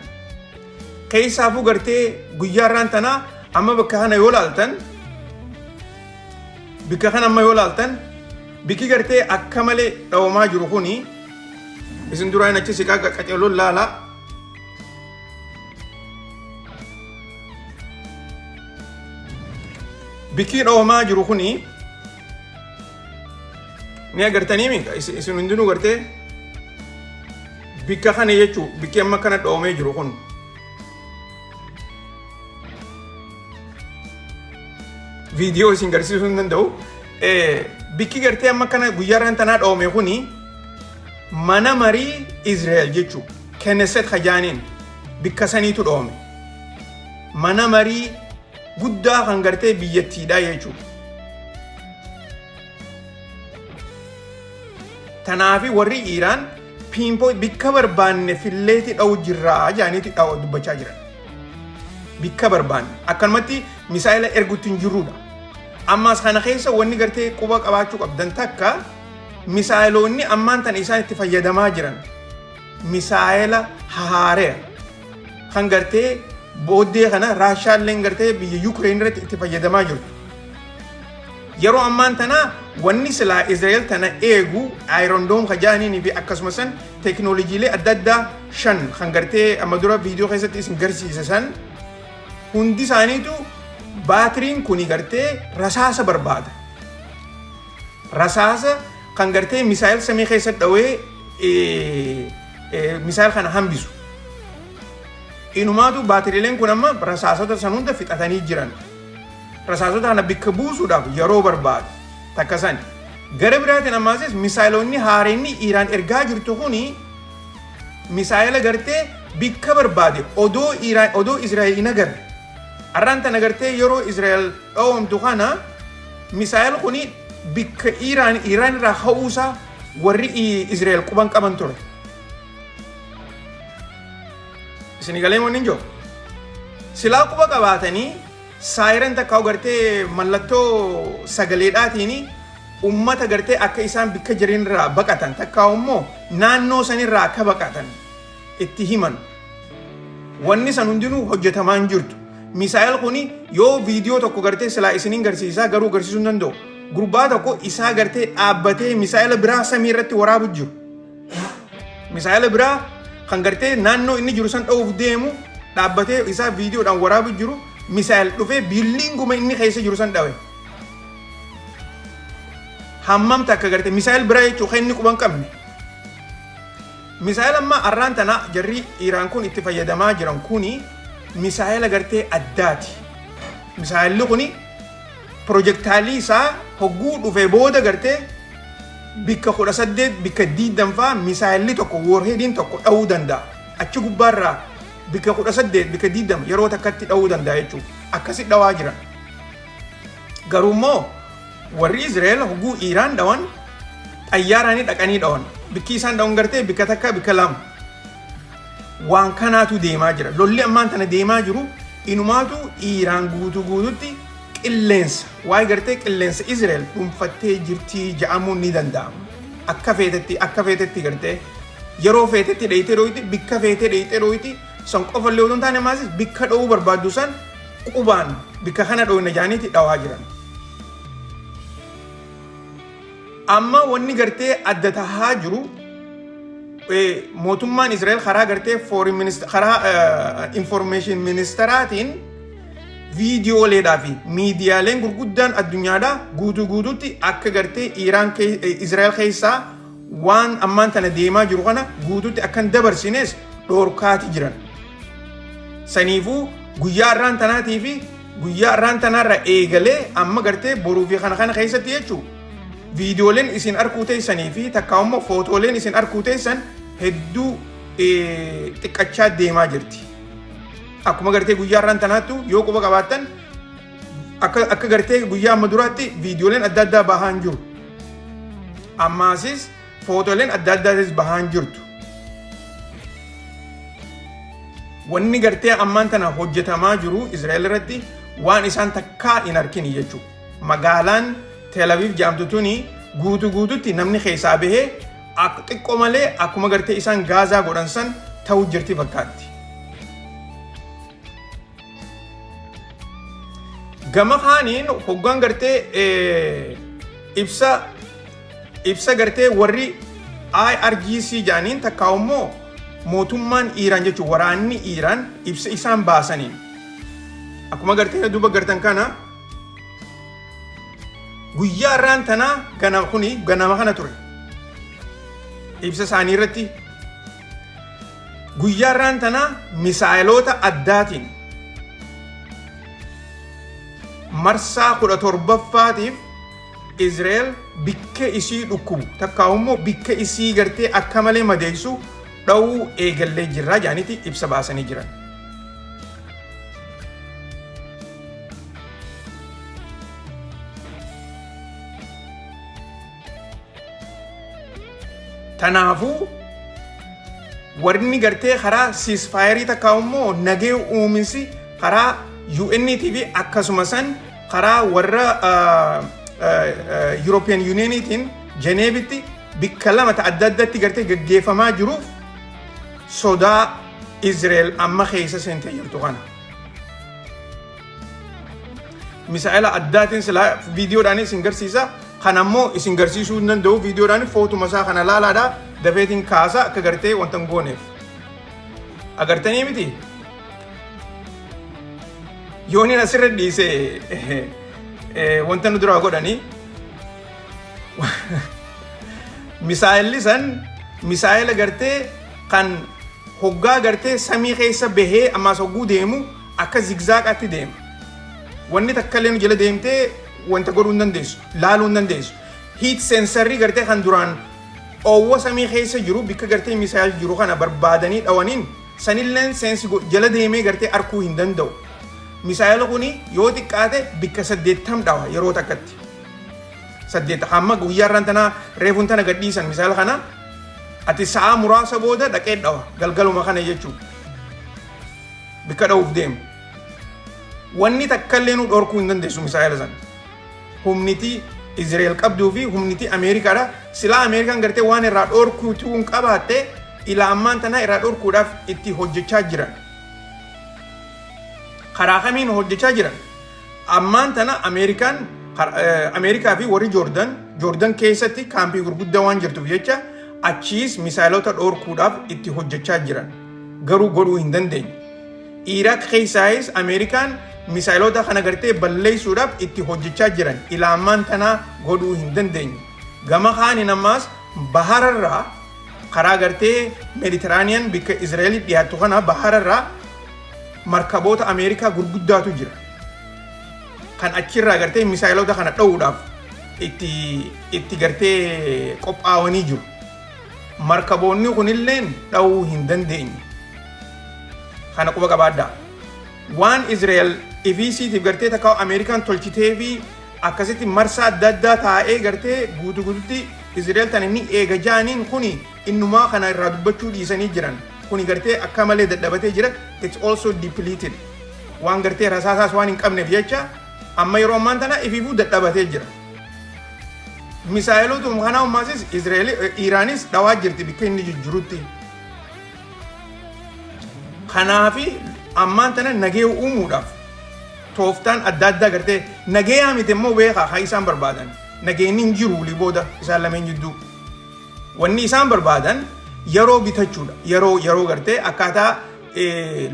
Keessaafuu gartee guyyaa irraan tanaa amma bakka kana yoo laaltan, bikka kana amma yoo laaltan, bikki gartee akka malee dhawamaa jiru kuni, isin duraan achi siqaa qaceeloon laalaa. Bikki dhawamaa jiru kuni ni agartanii mi isin hundinuu gartee bikka kana jechuu, bikki amma kana dhawamee jiru kun. Viidiyoo isin garsiisuu hin danda'u. Bikki gartee amma kana guyyaarraan tanaa dhawame kuni mana marii Israa'el jechuu, Knesset Hajaaniin bikka saniitu dhawame. Mana marii guddaa kan gartee biyyattiidha jechuudha. Tanaafi warri Iiraan pinpoint bikka barbaanne filleeti dha'u jirraa jaaniiti dha'u dubbachaa jiran. Bikka barbaanne akkanumatti misaa'ila ergutti hin jirrudha. Ammaas kana keessa wanni gartee quba qabaachuu qabdan takka, misaa'iloonni ammaan tan isaan itti fayyadamaa jiran misaa'ila haareya kan gartee booddee kana Raashaalleen gartee biyya Yukireen irratti itti fayyadamaa jirtu. Yeroo ammaan tana wanni silaa Israa'el tana eegu Iron Dome kajaaniinii fi akkasuma san teekinooloojiilee adda addaa shan kan gartee amma dura viidiyoo keessatti isin garsiise san hundi isaaniitu baatiriin kuni gartee rasaasa barbaada. Rasaasa kan gartee misaa'el samii keessa dhawee misaa'el kana hambisu. Inumaatu baatiriileen kun amma rasaasota san hunda fixatanii jiran. Rasaasota kana bikka buusuudhaaf yeroo barbaadu takka sani. Gara biraatiin ammaasis misaa'eloonni haareenni Iiraan ergaa jirtu kuni misaa'ela gartee bikka barbaade odoo Iiraan odoo Israa'el hin agarre. Arraan tana gartee yeroo Israa'el dhawamtu kana misaa'el kuni bikka Iiraan irraa ka'uusaa warri Israa'el quban qaban ture. Isin galee wanni hin jiru. Silaa quba qabaatanii siren takka gartee mallattoo sagaleedhaatiin ummata gartee akka isaan bikka jiranirraa baqatan takka immoo naannoo sanirraa akka baqatan itti himan. Wanni san hundinuu hojjetamaa hin jirtu. Misaa'el kuni yoo viidiyoo tokko gartee silaa isiniin garsiisaa, garuu garsiisuu hin danda'u. Gurbaa tokko isaa gartee dhaabbatee misaa'ela biraa samii irratti waraabu jiru. Misaa'ela biraa kan gartee naannoo inni jiru san dha'uuf deemu dhaabbatee isaa viidiyoodhaan waraabu jiru, misaa'el dhufee buildinguma inni keessa jiru san dhawe. Hammam takka gartee misaa'el biraa jechuun kan inni quban qabne. Misaa'el amma arraan tana jarri Iiraan kun itti fayyadamaa jiran kuni misaa'ela gartee addaati. Misaa'elli kuni projectile isaa hogguu dhufee booda gartee bikka 18, bikka 20 faa misaa'elli tokko, warheadiin tokko dha'uu danda'a. Achi gubbaarraa bikka 18, bikka 20 yeroo takkatti dha'uu danda'a jechuudha. Akkasi dhawaa jiran. Garuu immoo warri Israa'el hogguu Iiraan dhawan xayyaaraanii dhaqanii dhawan. Bikki isaan dhawan gartee bikka takka, bikka lama. Waan kanaatu deemaa jira. Lolli ammaan tana deemaa jiru inumaatu Iiraan guutuu guututti Qilleensa waa'ee gartee qilleensa Israel dhuunfattee jirtii ja'amuun ni danda'ama. Akka feetetti gartee yeroo feetetti dheeyitee dhooyti, bikka feetee dheeyitee dhooyti. San qofallee otoo hin taane, maasis bikka dho'uu barbaaddu san qubaan bikka kana dhooyna jaaniiti dhawaa jiran. Amma wanni gartee adda tahaa jiru, mootummaan Israa'el karaa gartee foreign minister, karaa information ministeraatiin, viidiyooleedhaa fi miidiyaaleen gurguddaan addunyaadhaa guutuu guutuutti akka gartee Iraan, Israa'el keessaa waan ammaan tana deemaa jiru kana guutuutti akka hin dabarsines dhoorkaati jiran. Saniifuu guyyaa har'aan tanaatii fi guyyaa har'aan tanaarra eegalee amma gartee boruu fi kana kana keessatti jechuudha. Viidiyooleen isin arkuu teessanii fi takka immoo footooleen isin arkuu teessan hedduu xiqqachaa deemaa jirti. Akkuma gartee guyyaa har'aan tanaattu yoo quba qabaattan, akka gartee guyyaa amma duraatti viidiyooleen adda addaa bahaa hin jiru. Ammaasis footooleen adda addaatis bahaa hin jirtu. Wanni gartee ammaan tana hojjetamaa jiru Israa'el irratti waan isaan takkaa hin argini jechuudha. Magaalaan Tel Aviv jedhamtu tuni guutuu guututti namni keessaa bahee xiqqoo malee akkuma gartee isaan Gaazaa godhan san ta'uu jirti fakkaatti. Gama kaaniin hoggaan gartee ibsa gartee warri IRGC jedhaniin, takkaa immoo mootummaan Iiraan jechuun waraanni Iiraan ibsa isaan baasaniin, akkuma gartee duuba gartan kana, guyyaa har'aan tanaa ganama kuni ganama kana ture. Ibsa isaanii irratti guyyaa har'aan tanaa misaayiloota addaatiin marsaa 17ffaatiif Israa'el bikka isii dhukkubu, takkaa immoo bikka isii gartee akka malee madeessu dha'uu eegallee jirraa jedhaniiti ibsa baasanii jiran. Kanaafuu warri gartee karaa ceasefire, takkaa immoo nagee uuminsi karaa UNT fi akkasuma san karaa warra European Unionitiin Jeneevitti bikka lama ta adda addatti gartee gaggeeffamaa jiruuf sodaa Israel amma keessa seentee jirtu kana. Misaa'ila addaatiin silaa viidiyoodhaan isin garsiisa. Kan ammoo isin garsiisuu hin danda'u viidiyoodhaan, footuma isaa kana laalaadha, dafeetiin kaasa akka gartee wanta hin gooneef. Agartanii miti? Yooniin asirra dhiise wanta nu duraa godhanii, misaa'illi san misaa'ila gartee kan hoggaa gartee samii keessa bahee ammaas hogguu deemu akka zigzaaqaatti deema. Wanni takka illee nu jala deemtee wanta godhuu hin dandeessu, laaluu hin dandeessu. Heat sensorrii gartee kan duraan oowwa samii keessa jiru bikka gartee misaa'il jiru kana barbaadanii dhawaniin sanilleen sense jala deemee gartee arkuu hin danda'u. Misaa'ila kuni yoo xiqqaate bikka 80 dhawa yeroo takkatti. Saddeet hamma guyyaa irraan tanaa reefuun tana gadhiisan misaa'ila kana ati sa'a muraasa booda dhaqee dhawa galgaluma kana jechuudha. Bikka dha'uuf deemu. Wanni takka illee nu dhorkuu hin dandeessu misaa'ila sana. Humniti Israa'el qabduu fi humniti Ameerikaadha. Silaa Ameerikaan gartee waan irraa dhorkuutu hin qabaatte, ila ammaan tanaa irraa dhorkuudhaaf itti hojjechaa jiran. Karaa kamiin hojjechaa jiran? Ammaan tana Ameerikaan, Ameerikaa fi warri Joordan, Joordan keessatti kaampii gurguddaa waan jirtuuf jecha achiis misaayilota dhorkuudhaaf itti hojjechaa jiran. Garuu godhuu hin dandeenye. Iraaq keessaayis Ameerikaan misaayilota kana gartee balleessuudhaaf itti hojjechaa jiran, ila ammaan tanaa godhuu hin dandeenye. Gama kaaniin ammaas bahararraa karaa gartee Meeditiraaniyaan bikka Israa'el dhiyaattu kana bahararraa markaboota Ameerikaa gurguddaatu jira. Kan achirraa gartee misaayilota kana dha'uudhaaf itti gartee qophaa'anii jiru. Markaboonni kunilleen dha'uu hin dandeenye. Kana quba qabaadhaa. Waan Israa'el ifiisiitiif gartee takka Ameerikaan tolchitee fi akkasitti marsaa adda addaa taa'ee gartee guutuu guututti Israa'el tana ni eega jaaniin kuni innumaa kana irraa dubbachuu dhiisanii jiran. Kuni gartee akka malee dadhabatee jira. It's also depleted. Waan gartee rasaasaas waan hin qabneef jecha Amma yeroo ammaan tana ifiifuu dadhabatee jira. Misaa'elootuma kanaa ummaasis Israa'el Iraanis dhawaa jirti bakka inni jirutti. Kanaafi ammaan tana nagee uumuudhaaf tooftaan adda addaa gartee nageeyaa miti immoo beekaa haa isaan barbaadan. Nageenyi hin jiru walii booda isaan lameen jidduu. Wanni isaan barbaadan yeroo bitachuudha. Yeroo gartee akkaataa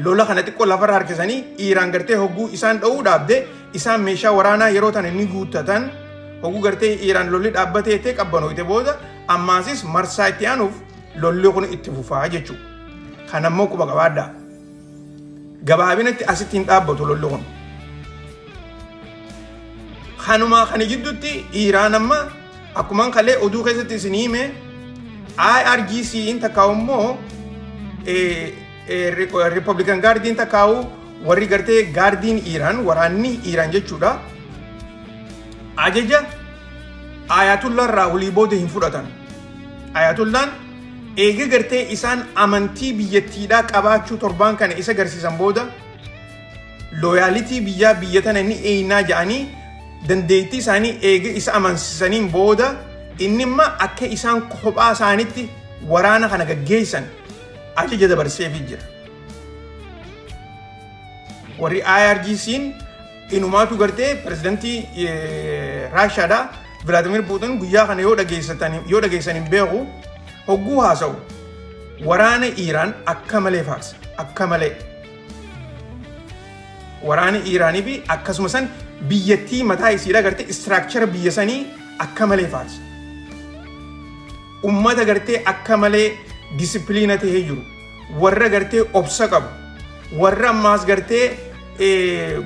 lola kana xiqqoo lafarra harkisanii Iiraan gartee hogguu isaan dha'uu dhaabde, isaan meeshaa waraanaa yeroo tana ni guuttatan. Hogguu gartee Iiraan lolli dhaabbatee ta'e qabbanooyte booda, ammaasis marsaa itti aanuuf lolli kun itti fufaa jechuudha. Kanammoo quba qabaadhaa. Gabaabinatti asitti hin dhaabbatu lolli kun. Kanumaa kana jidduutti Iiraan amma akkumaan kalee oduu keessatti isin hime, IRGC'n takkaa'u immoo Republican Guardiin takkaa'u, warri gartee gaardiin Iiraan, waraanni Iiraan jechuudha. Ajaja Ayatullah irraa olii booda hin fudhatan. Ayatullaan eega gartee isaan amantii biyyattiidhaa qabaachuu torbaan kana isa garsiisan booda, loyalty biyyaa biyya tana ni eeynaa jedhanii dandeettii isaanii eega isa amansiisaniin booda, inni imma akka isaan kophaa isaanitti waraana kana gaggeessan ajaja dabarseefii jira. Warri IRGC'n inumaatu gartee pirezidantii Raashaadha Vladimir Putin guyyaa kana yoo dhageessatan, yoo dhageessan hin beeku, hogguu haasa'u waraana Iiraan akka malee faarsa, akka malee. Waraana Iiraanii fi akkasuma san biyyattii mataa isiidha gartee structure biyya sanii akka malee faarsa. Ummata gartee akka malee discipline tahee jiru, warra gartee obsa qabu, warra ammaas gartee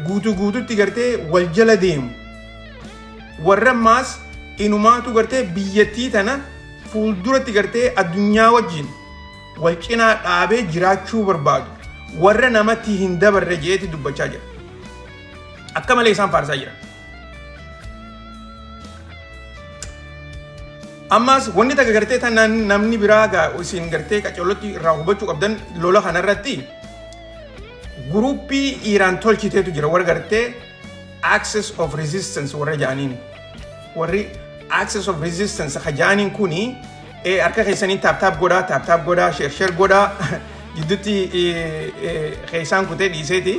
guutuu guututti gartee wal jala deemu, warra ammaas inumaatu gartee biyyattii tana fuulduratti gartee addunyaa wajjin wal cinaa dhaabee jiraachuu barbaadu, warra namatti hin dabarre jeeti dubbachaa jira. Akka malee isaan faarsaa jira. Ammaas wanni takka gartee tan namni biraa gaa isin gartee qacolotti irraa hubachuu qabdan, lola kanarratti guruppii Iiraan tolchiteetu jira, warra gartee Axis of Resistance warra ja'aniin. Warri Axis of Resistance ka ja'aniin kuni harka keessanii tap tap godhaa, tap tap godhaa, share share godhaa. Jidduutti keessaan kutee dhiiseeti,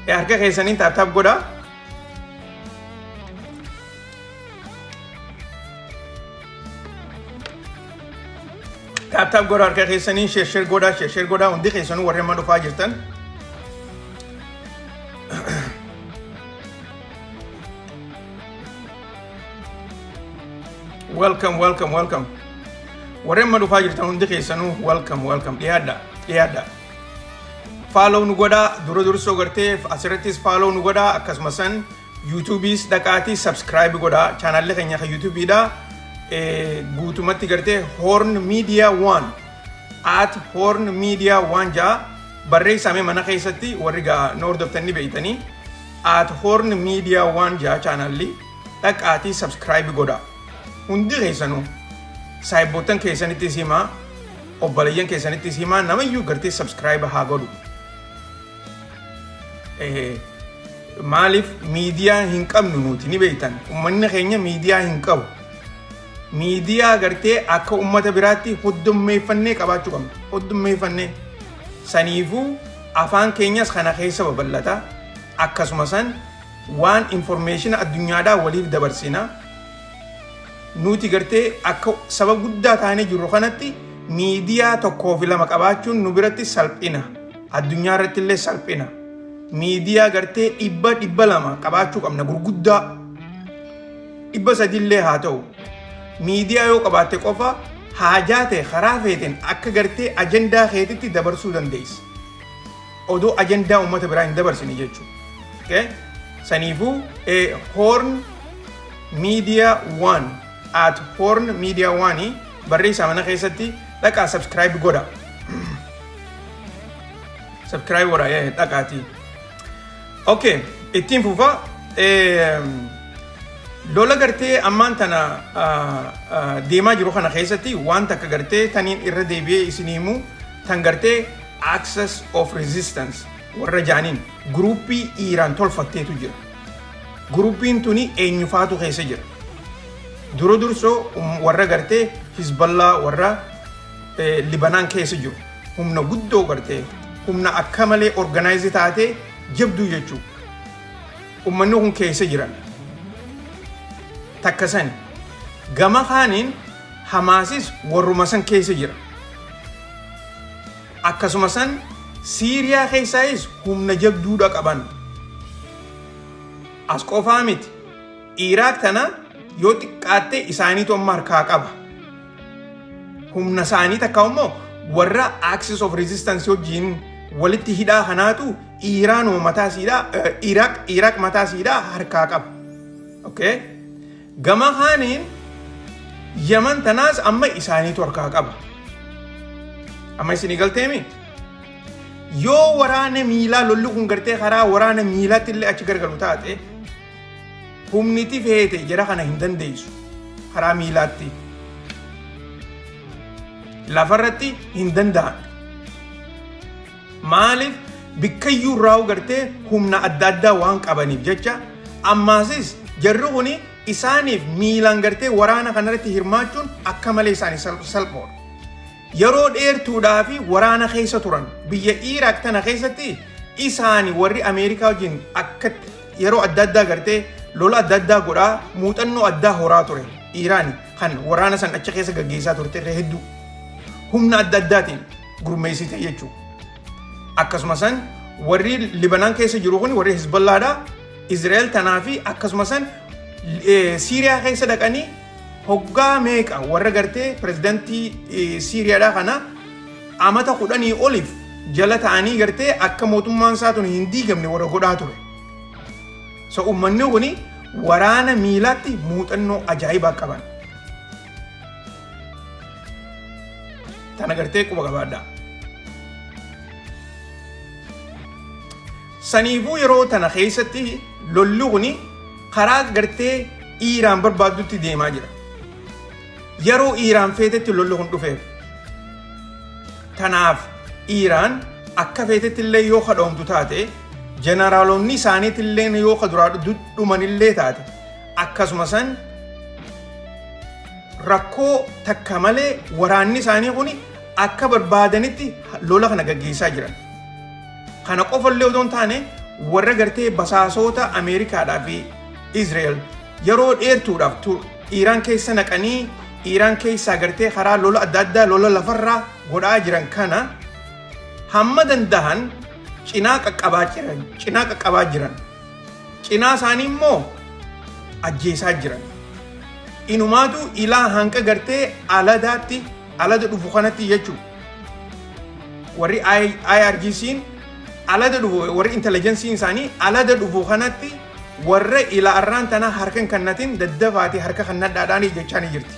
harka keessanii tap tap godhaa. Tap tap godhaa harka keessanii, share share godhaa, share share godhaa, hundi keessanuu warri amma dhufaa jirtan. Welcome, welcome, welcome. Warri amma dhufaa jirtan hundi keessanuu welcome, welcome. Dhiyaadha, dhiyaadha. Follow nu godhaa. Dura dursoo gartee asirrattis follow nu godhaa, akkasuma san YouTubeis dhaqaatii subscribe godhaa. Chaanaalli keenya kan YouTubeidha. Guutumatti gartee Horn Media One, @HornMedia1 ja'a barreessamee mana keessatti warri gaa nu hordoftan ni beeytanii. @HornMedia1 ja'a chaanaalli, dhaqaatii subscribe godhaa. Hundi keessanuu saayibboottan keessanittis himaa, obboleeyyan keessanittis himaa, namayyuu gartee subscribe haa godhu. Maaliif miidiyaa hin qabnu nuti ni beektan, ummanni keenya miidiyaa hin qabu. Miidiyaa gartee akka ummata biraatti hoddummeeffannee qabaachuu qabna. Hoddummeeffannee saniifuu afaan keenyas kana keessa babal'ata, akkasuma san waan information addunyaadhaa waliif dabarsina. Nuti gartee akka saba guddaa taanee jirru kanatti miidiyaa tokkoo fi lama qabaachuun nu biratti salphina. Addunyaa irratti illee salphina. Miidiyaa gartee 100, 200 qabaachuu qabna, gurguddaa 300 illee haa ta'u. Miidiyaa yoo qabaatte qofa haajaa ta'e karaa feeteen akka gartee ajandaa keetitti dabarsuu dandeessa. Odoo ajandaa uummata biraa hin dabarsine jechuudha. Okay? Saniifuu Horn Media One, @HornMedia1 barreessaa mana keessatti dhaqaa subscribe godha. Subscribe godha dhaqaatii. Okay, ittiin fufa. Lola gartee ammaan tana deemaa jiru kana keessatti waan takka gartee taniin irra deebi'ee isin himu, tan gartee Axis of Resistance warra jaaniin guruppii Iiraan tolfatteetu jira. Groupiin tuni eenyufaatu keessa jira? Dura dursoo warra gartee Hizballaa warra Libanaan keessa jiru. Humna guddoo gartee humna akka malee organize taatee jabduu jechuudha. Uummanni kun keessa jiran. Takka sani. Gama kaaniin Hamaasis warruma san keessa jira. Akkasuma san Siiriyaa keessaayis humna jabduudha qaban. As qofaa miti. Iraaq tana yoo xiqqaatte isaaniitu amma harkaa qaba. Humna isaanii takka immoo warra Axis of Resistance wajjin walitti hidhaa kanaatu Iraanuma mataa isiidhaa, Iraaq mataa isiidhaa harkaa qaba. Okay? Gama kaaniin Yaman tanaas amma isaaniitu harkaa qaba. Amma isinii galteemi? Yoo waraana miilaa lolli kun gartee karaa waraana miilaatti illee achi gargalu taate, humniti feete jara kana hin dandeessu karaa miilaatti. Lafarratti hin danda'an. Maaliif? Bikkayyuu irraa gartee humna adda addaa waan qabaniif jecha. Ammaasis jarri kuni isaaniif miilaan gartee waraana kanarratti hirmaachuun akka malee isaanii salphoodha. Yeroo dheertuudhaa fi waraana keessa turan. Biyya Iraaq tana keessatti isaani warri Ameerikaa wajjin akka yeroo adda addaa gartee lola adda addaa godhaa muuxannoo addaa horaa ture. Iraani kan waraana san achi keessa gaggeessaa turte irra hedduu humna adda addaatiin gurmeessite jechuudha. Akkasuma san warri Libanaan keessa jiru kun warri Hizballaadha. Israa'el tanaa fi akkasuma san Siiriyaa keessa dhaqanii hoggaa meeqa warra gartee pirezidantii Siiriyaadhaa kana amata 10 oliif jala ta'anii gartee akka mootummaan isaa tun hin diigamne warra godhaa ture. So uummanni kuni waraana miilaatti muuxannoo ajaa'ibaa qaban. Tana gartee quba qabaadhaa. Saniifuu yeroo tana keessatti lolli kuni karaa gartee Iiraan barbaaddutti deemaa jira. Yeroo Iiraan feetetti lolli kun dhufeef. Tanaaf Iiraan akka feetetti illee yoo kadhoomtu taate, jeneraalonni isaaniitti illee yoo ka duraa dhumanillee taate, akkasuma san rakkoo takka malee waraanni isaanii kun akka barbaadanitti lola kana gaggeessaa jiran. Kana qofallee odoo hin taane, warra gartee basaasota Ameerikaadhaa fi Israa'el yeroo dheertuudhaaf Iiraan keessa naqanii Iiraan keessaa gartee karaa lola adda addaa lola lafarraa godhaa jiran kana hamma dandahan cinaa qaqqabaa jiran, cinaa qaqqabaa jiran. Cinaa isaanii immoo ajjeesaa jiran. Inumaatu ilaa hanqa gartee aladaatti alada dhufu kanatti jechuudha. Warri IRGC'n alada dhufu, warri intelligence'n isaanii alada dhufu kanatti warra ilaa arraan tana harka hin kannatin daddafaati harka kannadhaadhaan jechaa ni jirti.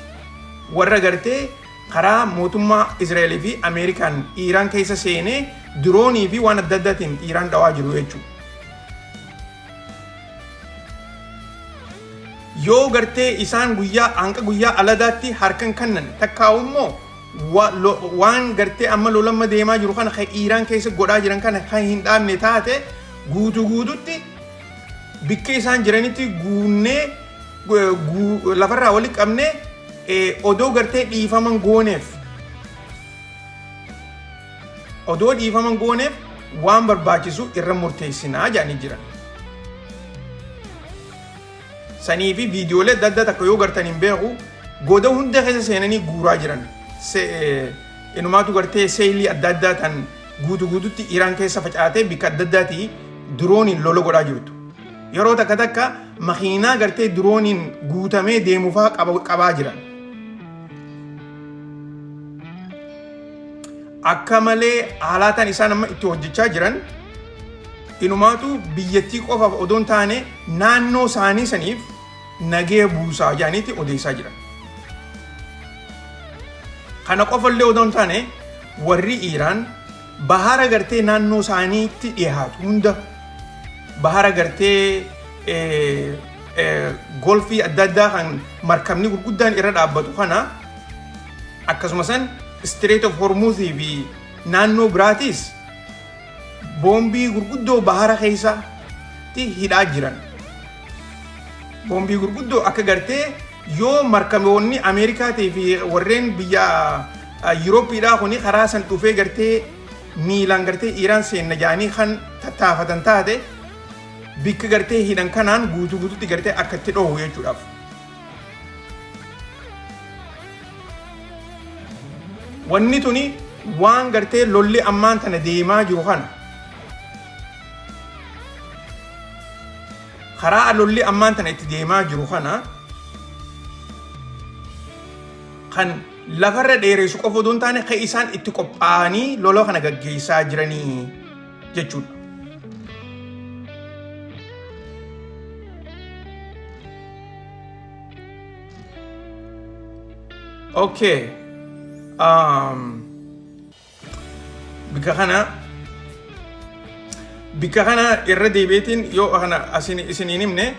Warra gartee karaa mootummaa Israa'elii fi Ameerikaan Iiraan keessa seenee diroonii fi waan adda addaatiin Iiraan dhawaa jiru jechuudha. Yoo gartee isaan guyyaa hanqa guyyaa aladaatti harkan kannan takkaa'u immoo waan gartee amma lolamma deemaa jiru kana kan Iiraan keessa godhaa jiran kana kan hin dhaabne taate, guutuu guututti bikka isaan jiranitti guunnee lafarraa wali qabnee odoo gartee dhiifaman gooneef, odoo dhiifaman gooneef waan barbaachisu irra murteessinaa jedhanii jiran. Sanii fi viidiyoolee adda addaa takka yoo gartan hin beeku, goda hunda keessa seenanii guuraa jiran. Inumaatu gartee seelii adda addaa tan guutu guututti Iraan keessa facaatee bikka adda addaatii dirooniin lola godhaa jirtu. Yeroo takka takka makiinaa gartee dirooniin guutamee deemufaa qabaa jiran. Akka malee haalaataan isaan amma itti hojjechaa jiran inumaatu biyyattii qofaaf odoo hin taane naannoo isaanii saniif nagee buusaa jedhaniiti odeessaa jiran. Kana qofallee odoo hin taane, warri Iiraan bahara gartee naannoo isaaniitti dhiyaatu hunda, bahara gartee golfii adda addaa kan markabni gurguddaan irra dhaabbatu kana, akkasuma san Strait of Hormuz fi naannoo biraatis boombii gurguddoo bahara keessatti hidhaa jiran. Boombii gurguddoo akka gartee yoo markaboonni Ameerikaatii fi warreen biyya Yuurooppiidhaa kuni karaa san dhufee gartee miilaan gartee Iiraan seenna jedhanii kan tattaafatan taate, bikka gartee hidhan kanaan guutuu guututti gartee akka itti dhohu jechuudhaaf. Wanni tuni waan gartee lolli ammaan tana deemaa jiru kana, karaa lolli ammaan tana itti deemaa jiru kana kan lafarra dheeressu qofa odoo hin taane, kan isaan itti qophaa'anii lola kana gaggeessaa jiranii jechuudha. Okay. Bikka kana irra deebi'eetiin yoo kana asin isiniin himne,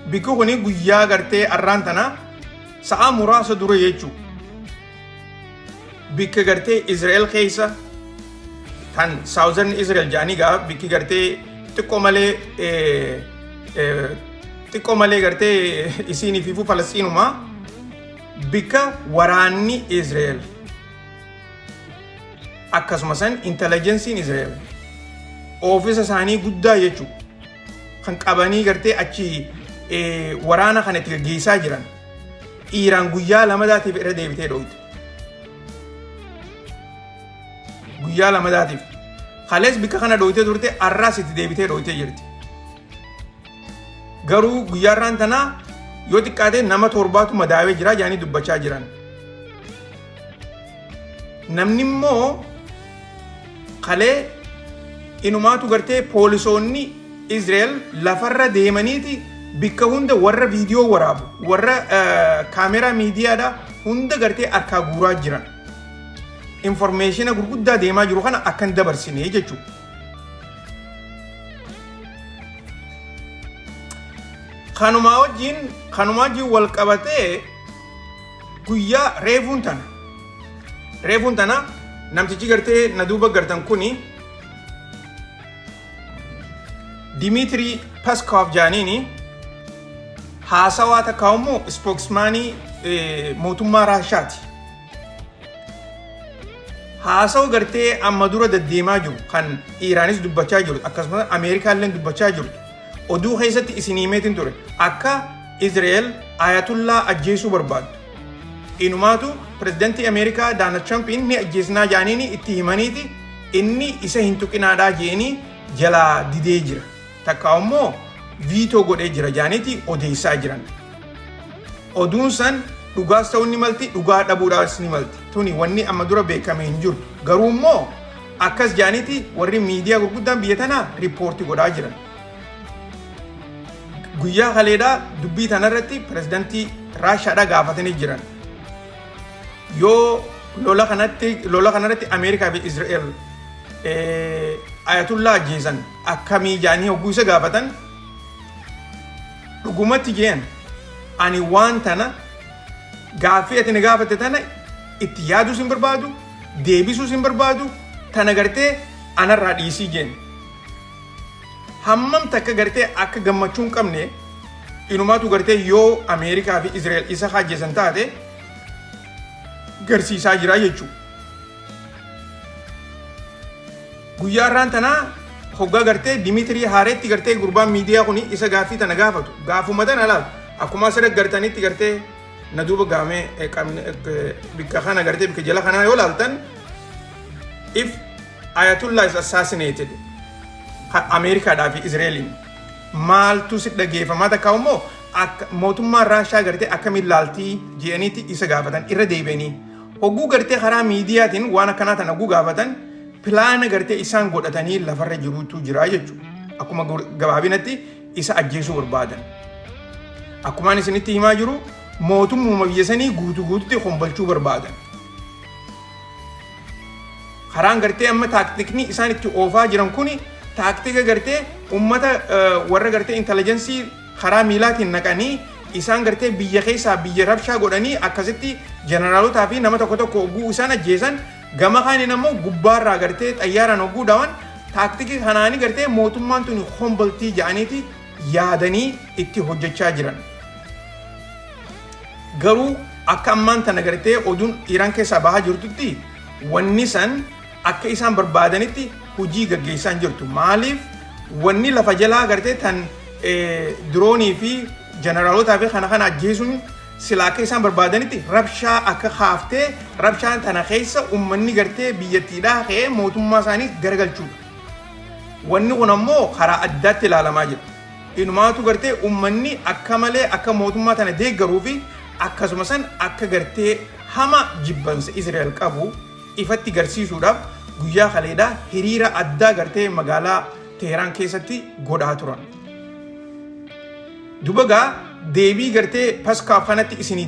bikki kuni guyyaa gartee arraan tana sa'a muraasa dura jechuu, bikka gartee Israa'el keessa kan Southern Israel jedhanii gaa, bikki gartee xiqqoo malee gartee isiinii fiifuu Falasxiinumaa, bikka waraanni Israa'el akkasuma san intelligenceiin Israa'el oofisa isaanii guddaa jechuu kan qabanii gartee achi waraana kana itti gaggeessaa jiran, Iiraan guyyaa lamadaatiif irra deebitee dhoyte. Guyyaa lamadaatiif. Kalees bikka kana dhoytee turte, arraas itti deebitee dhoytee jirti. Garuu guyyaa irraan tanaa yoo xiqqaate nama torbaatu madaawee jira jedhanii dubbachaa jiran. Namni immoo kalee inumaatu gartee poolisoonni Israa'el lafarra deemaniiti bikka hunda warra viidiyoo waraabu, warra kaameraa miidiyaadha hunda gartee harkaa guuraa jiran. Information gurguddaa deemaa jiru kana akkan dabarsine jechuudha. Kanumaa wajjin wal qabatee guyyaa reefuun tana namtichi gartee na duuba gartan kuni Dimitri Peskov jaaniini, haasawaa takka immoo spokesmanii mootummaa Raashaati. Haasawa gartee amma dura deddeemaa jiru kan Iiraanis dubbachaa jiru, akkasumas Ameerikaallee dubbachaa jirtu, oduu keessatti isin himeetiin ture akka Israa'el Ayatullaa ajjeesuu barbaaddu. Inumaatu pirezidantii Ameerikaa Doonaald Tiraampiin ni ajjeesnaa jaaniini itti himaniiti, inni isa hin tuqinaadhaa jeeni jalaa didee jira. Takka immoo veto godhee jira jaaniiti odeessaa jiran. Oduun san dhugaas ta'uu ni malti, dhugaa dhabuudhaas ni malti. Tuni wanni amma dura beekame hin jiru. Garuu immoo akkas jaaniiti warri miidiyaa gurguddaan biyya tanaa report godhaa jiran. Guyyaa kaleedhaa dubbii tanarratti pirezidantii Raashaadhaa gaafatanii jiran. Yoo lola kanarratti Ameerikaa fi Israa'el Ayatullaa ajjeesan akkamii jaanii hogguu isa gaafatan, dhugumatti jeen, ani waan tana, gaaffii ati na gaafatte tana itti yaaduus hin barbaadu, deebisuus hin barbaadu, tana gartee anarraa dhiisii jeen. Hammam takka gartee akka gammachuu hin qabne, inumaatu gartee yoo Ameerikaa fi Israa'el isa ajjeesan taate garsiisaa jira jechuudha. Guyyaa irraan tanaa hoggaa gartee Dimitirii Haareetti gartee gurbaan miidiyaa kun isa gaaffii tana gaafatu, gaafuma tana laal, akkuma asirra gartanitti gartee na duuba gaamee bikka kana gartee bikka jala kanaa yoo laaltan, if Ayatollah is assassinated Ameerikaadhaa fi Israa'eliin maaltu si dhageeffamaa, takka immoo akka mootummaan Raashaa gartee akkamiin laaltii jedhaniiti isa gaafatan. Irra deebi'anii hogguu gartee karaa miidiyaatiin waan akkanaa tana hogguu gaafatan, plan gartee isaan godhatanii lafarra jirutu jira jechuudha. Akkuma gabaabinatti isa ajjeesuu barbaadan. Akkumaan isinitti himaa jiru, mootummuma biyya sanii guutuu guututti hombalchuu barbaadan. Karaan gartee amma taaktikni isaan itti oofaa jiran kuni taaktika gartee ummata warra gartee intelligence karaa miilaatiin naqanii, isaan gartee biyya keessaa biyya rabshaa godhanii, akkasitti jeneraalotaa fi nama tokko tokko hogguu isaan ajjeesan, gama kaaniin ammoo gubbaarraa gartee xayyaaraan hogguu dhawan, taaktikii kanaanii gartee mootummaan tuni homboltii jedhaniiti yaadanii itti hojjechaa jiran. Garuu akka ammaan tana gartee oduun Iiraan keessaa bahaa jirtutti wanni san akka isaan barbaadanitti hojii gaggeessaa hin jirtu. Maaliif wanni lafa jalaa gartee tan diroonii fi jeneraalotaa fi kana kana ajjeesuun silaa akka isaan barbaadanitti rabshaa akka kaaftee rabshaan tana keessa uummanni gartee biyyattiidhaa ka'ee mootummaa isaanii garagalchuudha. Wanni kun ammoo karaa addaatti ilaalamaa jira. Inumaatu gartee uummanni akka malee akka mootummaa tana deeggaruu fi akkasuma san akka gartee hama jibbansa Israa'el qabu ifatti garsiisuudhaaf guyyaa kaleedhaa hiriira addaa gartee magaalaa Teheraan keessatti godhaa turan. Duba gaa deebii gartee Paskaaf kanatti isinii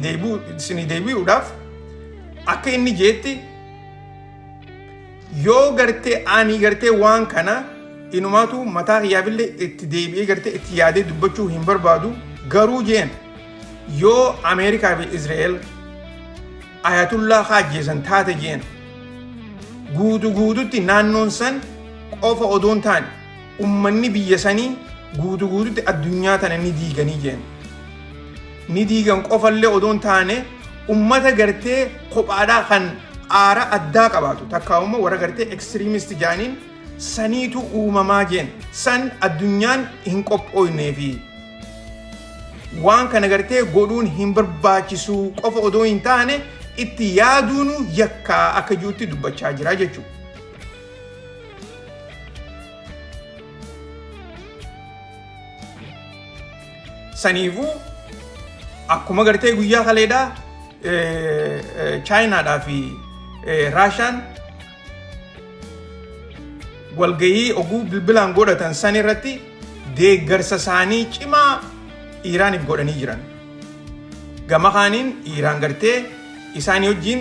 deebi'uudhaaf akka inni jeetti yoo gartee ani gartee waan kana inumaatu mataa kiyyaafillee itti deebi'ee gartee itti yaadee dubbachuu hin barbaadu garuu jeen yoo Ameerikaa fi Israa'el Ayatullaa haa ajjeesan taate jeen guutu guututti naannoon san qofa odoon taane ummanni biyya sanii guutu guututti addunyaa tana ni diiganii jeen. Ni diigan qofallee odoon taane ummata gartee kophaadhaa kan aara addaa qabaatu takkaa immoo warra gartee extremist jaaniin saniitu uumamaa jeen san addunyaan hin qophooyneefi. Waan kana gartee godhuun hin barbaachisu qofa odoo hin taane itti yaaduunu yakkaa akka jirutti dubbachaa jira jechuudha. Saniifuu akkuma gartee guyyaa kaleedhaa Chaayinaadhaa fi Raashaan walgahii oguu bilbilaan godhatan san irratti deeggarsa isaanii cimaa Iiraaniif godhanii jiran. Gama kaaniin Iiraan gartee isaanii wajjin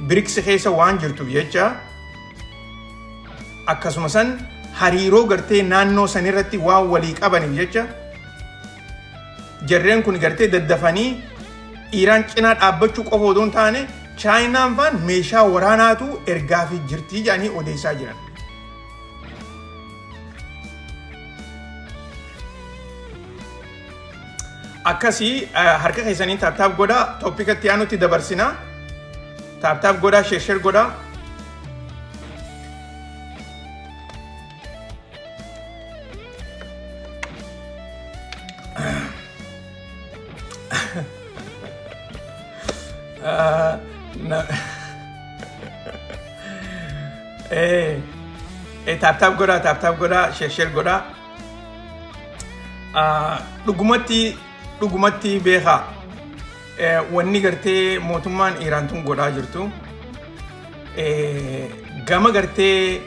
BRICS keessa waan jirtuuf jecha akkasuma san hariiroo gartee naannoo san irratti waan walii qabaniif jecha jarreen kun gartee daddafanii Iiraan cinaa dhaabbachuu qofa odoo hin taane Chaayinaan faan meeshaa waraanaatu ergaafii jirtii jedhanii odeessaa jiran. Akkasii harka keessanii tap tap godhaa topic itti aanutti dabarsina. Tap tap godhaa share share godhaa. Tap tap godhaa tap tap godhaa share share godhaa. Dhugumatti dhugumatti beekaa wanni gartee mootummaan Iiraan tun godhaa jirtu gama gartee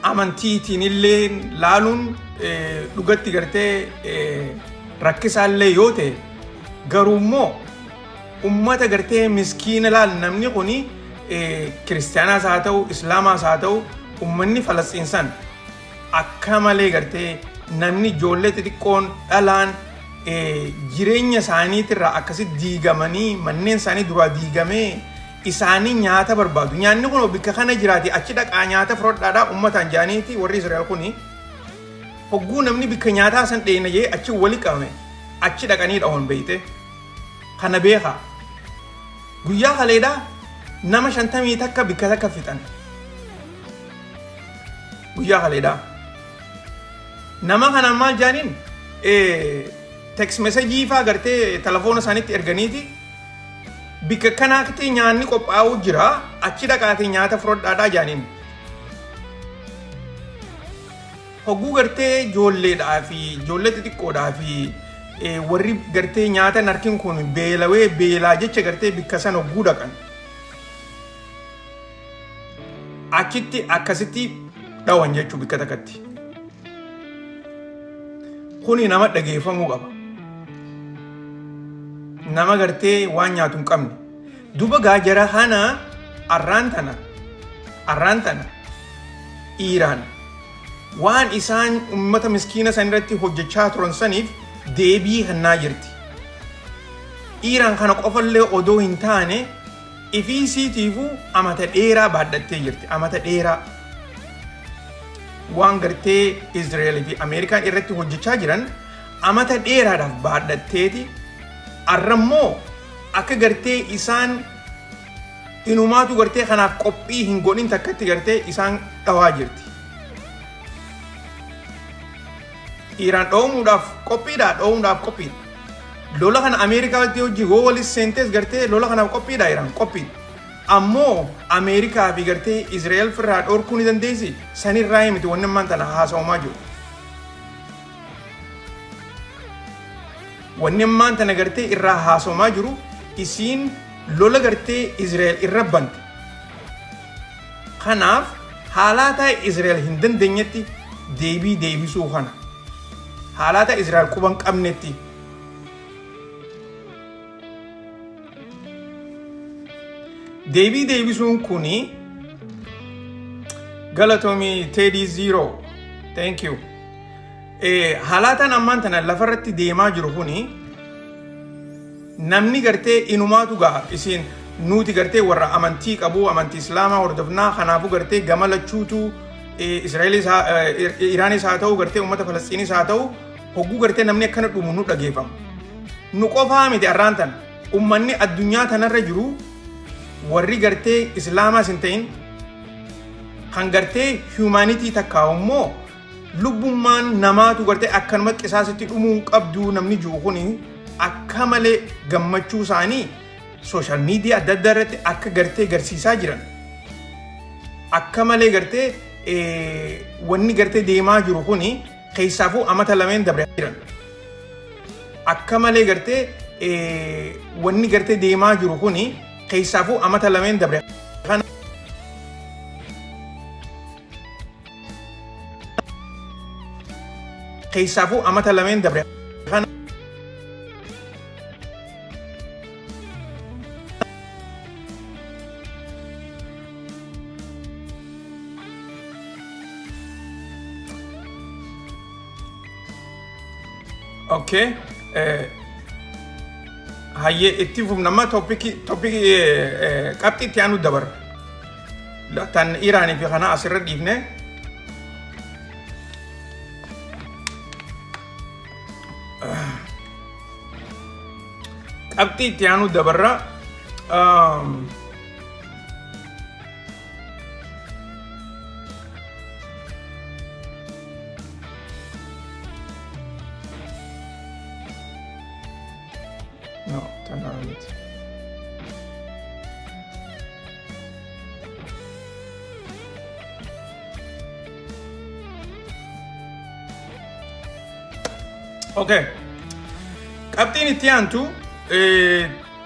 amantiitiin illee laaluun dhugatti gartee rakkisaallee yoo ta'e garuu immoo ummata gartee miskiina laal namni kuni kiristaanaas haa ta'u islaamaas haa ta'u ummanni Falasxiin san akka malee gartee namni ijoollee xixiqqoon dhalaan jireenya isaaniitirraa akkasitti diigamanii manneen isaanii duraa diigamee isaanii nyaata barbaadu. Nyaanni kun bikka kana jiraate achi dhaqaa nyaata fudhadhaadhaa uummataan jaaniiti warri Israa'el kuni hogguu namni bikka nyaataa san dheena jee achi wali qabame achi dhaqanii dhawan beeyte. Kana beekaa. Guyyaa kaleedhaa nama 51 bikka takka fixan. Guyyaa kaleedhaa. Nama kanaan maal jaaniin text message faa gartee telefoona isaaniitti erganiiti bikka kanaatti nyaanni qophaa'uu jira achi dhaqaatee nyaata fudhadhaadhaa jaaniin. Hogguu gartee ijoolleedhaa fi ijoollee xixiqqoodhaa fi warri gartee nyaata hin arkin kun beelawee beelaa jecha gartee bikka san hogguu dhaqan. Achitti akkasitti dhawan jechuu bikka takkatti. Kuni nama dhageeffamuu qaba. Nama gartee waan nyaatu hin qabne. Duba gaa jara kana arraan tana Iiraan waan isaan ummata miskiina san irratti hojjechaa turan saniif deebii kennaa jirti. Iiraan kana qofallee odoo hin taane ifii isiitiifuu amata dheeraa baadhattee jirti. Amata dheeraa. Waan gartee Israa'el fi Ameerikaan irratti hojjechaa jiran amata dheeraadhaaf baadhatteeti arrammoo Akka gartee isaan inumaatu gartee kanaaf qophii hin godhin takkatti gartee isaan dhawaa jirti. Iiraan dhoowmuudhaaf qophiidha, dhoowmuudhaaf qophiidha. Lola kana Ameerikaa wajjin yoo walis seentees gartee lola kanaaf qophiidha Iiraan qophiidha. Ammoo Ameerikaa fi gartee Israa'el firraa dhorkuu ni dandeessi sanirraa miti wanni ammaan tana haasawamaa jiru. Wanni ammaan tana gartee irraa haasawamaa jiru isiin lola gartee Israa'el irra bante. Kanaaf haalaataa Israa'el hin dandeenyetti deebii deebisuu kana. Haalaataa Israa'el quba hin qabnetti. Deebii deebisuun kuni galatoomii Teddy Zero. Thank you. Haalaataan ammaan tana lafarratti deemaa jiru kuni namni gartee inumaatu gaha isiin nuti gartee warra amantii qabu amantii islaamaa hordofnaa kanaafuu gartee gama lachuutu Israa'elis Iraanis haa ta'u gartee uummata Falasxiinis haa ta'u hogguu gartee namni akkana dhumu nu dhageeffama. Nu qofaa miti arraan tana uummanni addunyaa tanarra jiru warri gartee islaamaas hin ta'in kan gartee humanity takkaa immoo lubbummaan namaatu gartee akkanuma qisaasitti dhumuu hin qabdu namni jiru kuni akka malee gammachuu isaanii social media adda addaa irratti akka gartee garsiisaa jiran akka malee gartee wanni gartee deemaa jiru kuni keessaafuu amata lameen dabre jiran akka malee gartee wanni gartee deemaa jiru kuni keessaafuu amata lameen dabre kana keessaafuu amata lameen dabre kana Okay. Hayyee itti fufna amma topicii qabxii itti aanu dabarra. Tan Iraanii fi kana asirra dhiifne. Qabxii itti aanu dabarra. No, tanaa miti. Okay. Qabxiin itti aantu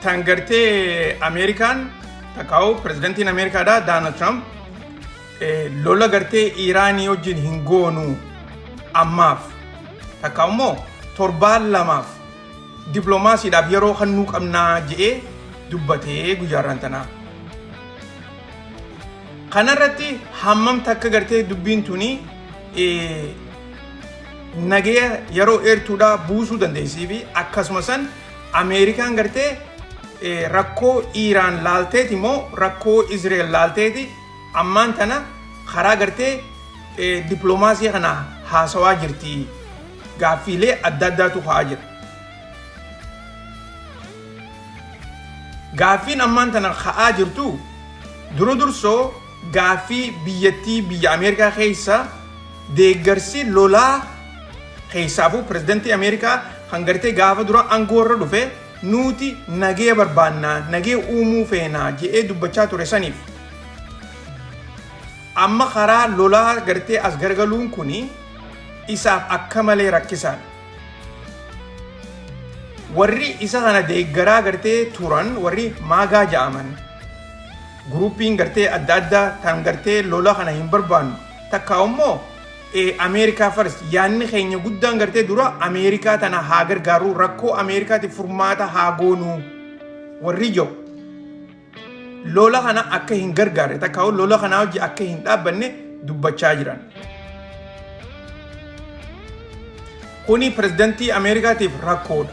tan gartee Ameerikaan takkaa'u pirezidantiin Ameerikaadha Donald Trump lola gartee Iraanii wajjin hin goonu ammaaf takka immoo torbaan lamaaf dippiloomaasiidhaaf yeroo kennuu qabnaa je'ee dubbatee guyyaarraan tanaa. Kanarratti hammam takka gartee dubbiin tuni nagaya yeroo dheertuudhaa buusuu dandeessii fi akkasuma san Ameerikaan gartee rakkoo Iiraan laalteeti moo rakkoo Izreel laalteeti ammaan tana karaa gartee dippiloomaasii kana haasawaa jirti gaaffiilee adda addaatu ka'aa jira. Gaaffiin ammaan tana ka'aa jirtu dura dursoo gaaffii biyyattii biyya Ameerikaa keessa deeggarsi lolaa keessaafuu pirezidantii Ameerikaa kan gartee gaafa dura aangoo irra dhufe nuti nagee barbaannaa nagee uumuu feenaa je'ee dubbachaa ture saniif amma karaa lolaa gartee as garagaluun kuni isaaf akka malee rakkisaadha. Warri isa kana deeggaraa gartee turan warri MAGA ja'aman groupiin gartee adda addaa kan gartee lola kana hin barbaannu takka immoo Ameerikaa first yaanni keenya guddaan gartee dura Ameerikaa tana haa gargaaru rakkoo Ameerikaatiif furmaata haa goonuu warri jiru lola kana akka hin gargaarre takka lola kanaa hojii akka hin dhaabbanne dubbachaa jiran. Kuni pirezidantii Ameerikaatiif rakkoodha.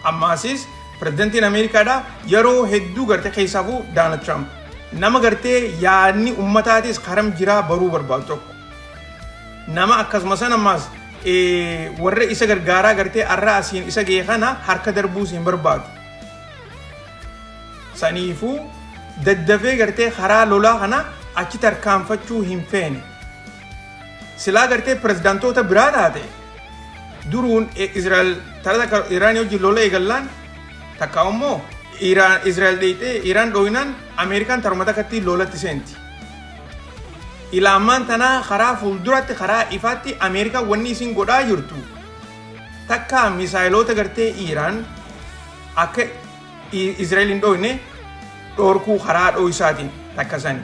Ammaasis pirezidantiin Ameerikaadha yeroo hedduu gartee keessaafuu Donald Trump nama gartee yaadni ummataatis karam jiraa baruu barbaadu tokko. Nama akkasuma san ammaas warra isa gargaaraa gartee arra asiin isa ga'e kana harka darbuus hin barbaadu. Saniifuu daddafee gartee karaa lolaa kana achi tarkaanfachuu hin feene. Silaa gartee pirezidaantoota biraa taate duruun Israa'el tara takka Iraan wajjin lola eegallaan, takka immoo Iraan Israa'el dheeyxee Iraan dhooyinaan, Ameerikaan taruma takkatti lolatti seenti. Ilaamaan tanaa karaa fuulduratti, karaa ifaatti Ameerikaan wanni isin godhaa jirtu takka misaayiloota gartee Iraan akka Israa'el hin dhooyne dhoorkuu karaa dhooysaatiin takka sani.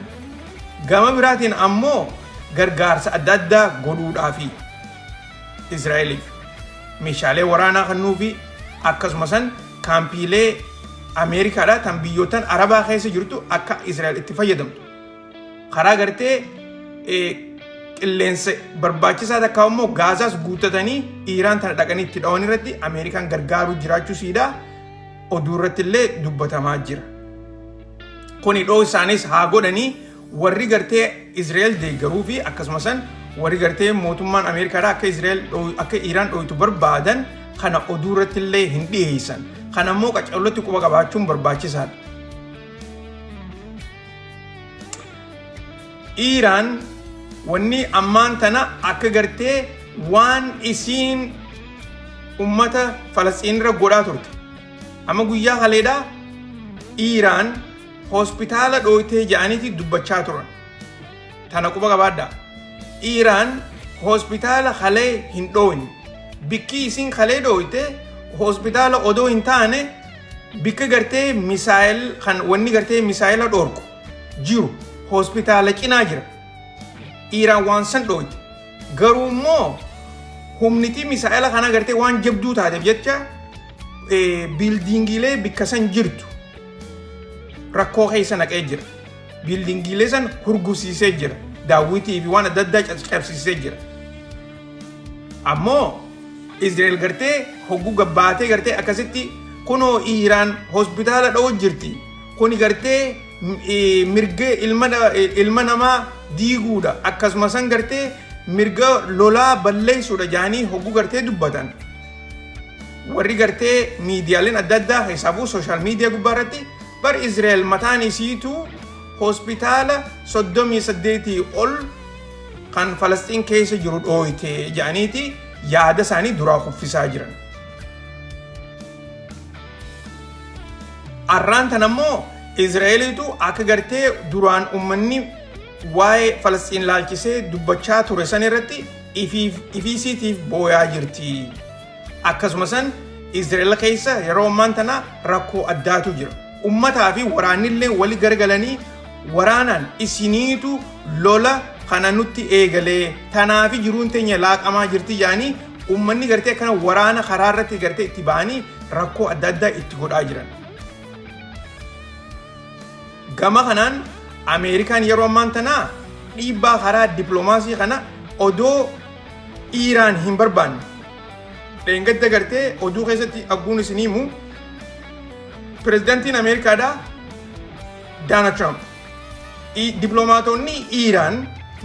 Gama biraatiin ammoo gargaarsa adda addaa godhuudhaafi Israa'eliif meeshaalee waraanaa kennuufi, akkasuma san kaampiilee Ameerikaadha tan biyyootan Arabaa keessa jirtu akka Israa'el itti fayyadamtu. Karaa gartee qilleensa barbaachisaa takka immoo Gaazaas guuttatanii Iiraan tana dhaqanii itti dhawan irratti Ameerikaan gargaaruu jiraachuu siidhaa oduu irratti illee dubbatamaa jira. Kuni dhoo isaanis haa godhanii, warri gartee Israa'el deeggaruu fi akkasuma san warri gartee mootummaan Ameerikaadhaa akka Israa'el akka Iiraan dhooytu barbaadan kana oduu irratti illee hin dhiyeessan. Kana immoo qaccallotti quba qabaachuun barbaachisaadha. Iiraan wanni ammaan tana akka gartee waan isiin ummata Falasxiin irra godhaa turte. Amma guyyaa kaleedhaa Iiraan hospitaala dhooytee jedhaniiti dubbachaa turan. Tana quba qabaadhaa. Iiraan hospitaala kalee hin dhooyne. Bikki isiin kalee dhooyte hospitaala odoo hin taane, bikka gartee misaayil kan wanni gartee misaayila dhoorku jiru hospitaala cinaa jira. Iiraan waan san dhooyte. Garuu immoo humniti misaayila kana gartee waan jabduu taateef jecha biildiingiilee bikka san jirtu rakkoo keessa naqee jira. Biildiingiilee san hurgufsiisee jira. Daawwitii fi waan adda addaa cabsiisee jira. Ammoo Israa'el gartee hogguu gabbaatee gartee akkasitti kunoo Iiraan hospitaala dha'u jirti. Kuni gartee mirga ilma namaa diiguudha. Akkasuma san gartee mirga lolaa balleessuudha jedhanii hogguu gartee dubbatan. Warri gartee miidiyaaleen adda addaa keessaafuu social media gubbaa irratti bar Israa'el mataan isiitu hospitaala 38 ol kan Falasxiin keessa jiru dhooyte jedhaniiti yaada isaanii duraa kuffisaa jiran. Arraan tan ammoo Israa'eliitu akka gartee duraan uummanni waa'ee Falasxiin laalchisee dubbachaa ture san irratti ifiisiitiif booyaa jirti. Akkasuma san Israa'el keessa yeroo ammaan tana rakkoo addaatu jira. Uummataa fi waraannillee wali garagalanii waraanaan isiniitu lola kana nutti eegalee, tanaafi jiruun teenya laaqamaa jirti jedhanii uummanni gartee akkana waraana karaa irratti gartee itti ba'anii rakkoo adda addaa itti godhaa jiran. Gama kanaan Ameerikaan yeroo ammaan tanaa dhiibbaa karaa dippiloomaasii kana odoo Iiraan hin barbaanne, dheengadda gartee oduu keessatti agguun isin himu, pirezidaantiin Ameerikaadhaa Donald Trump dippiloomaatonni Iiraan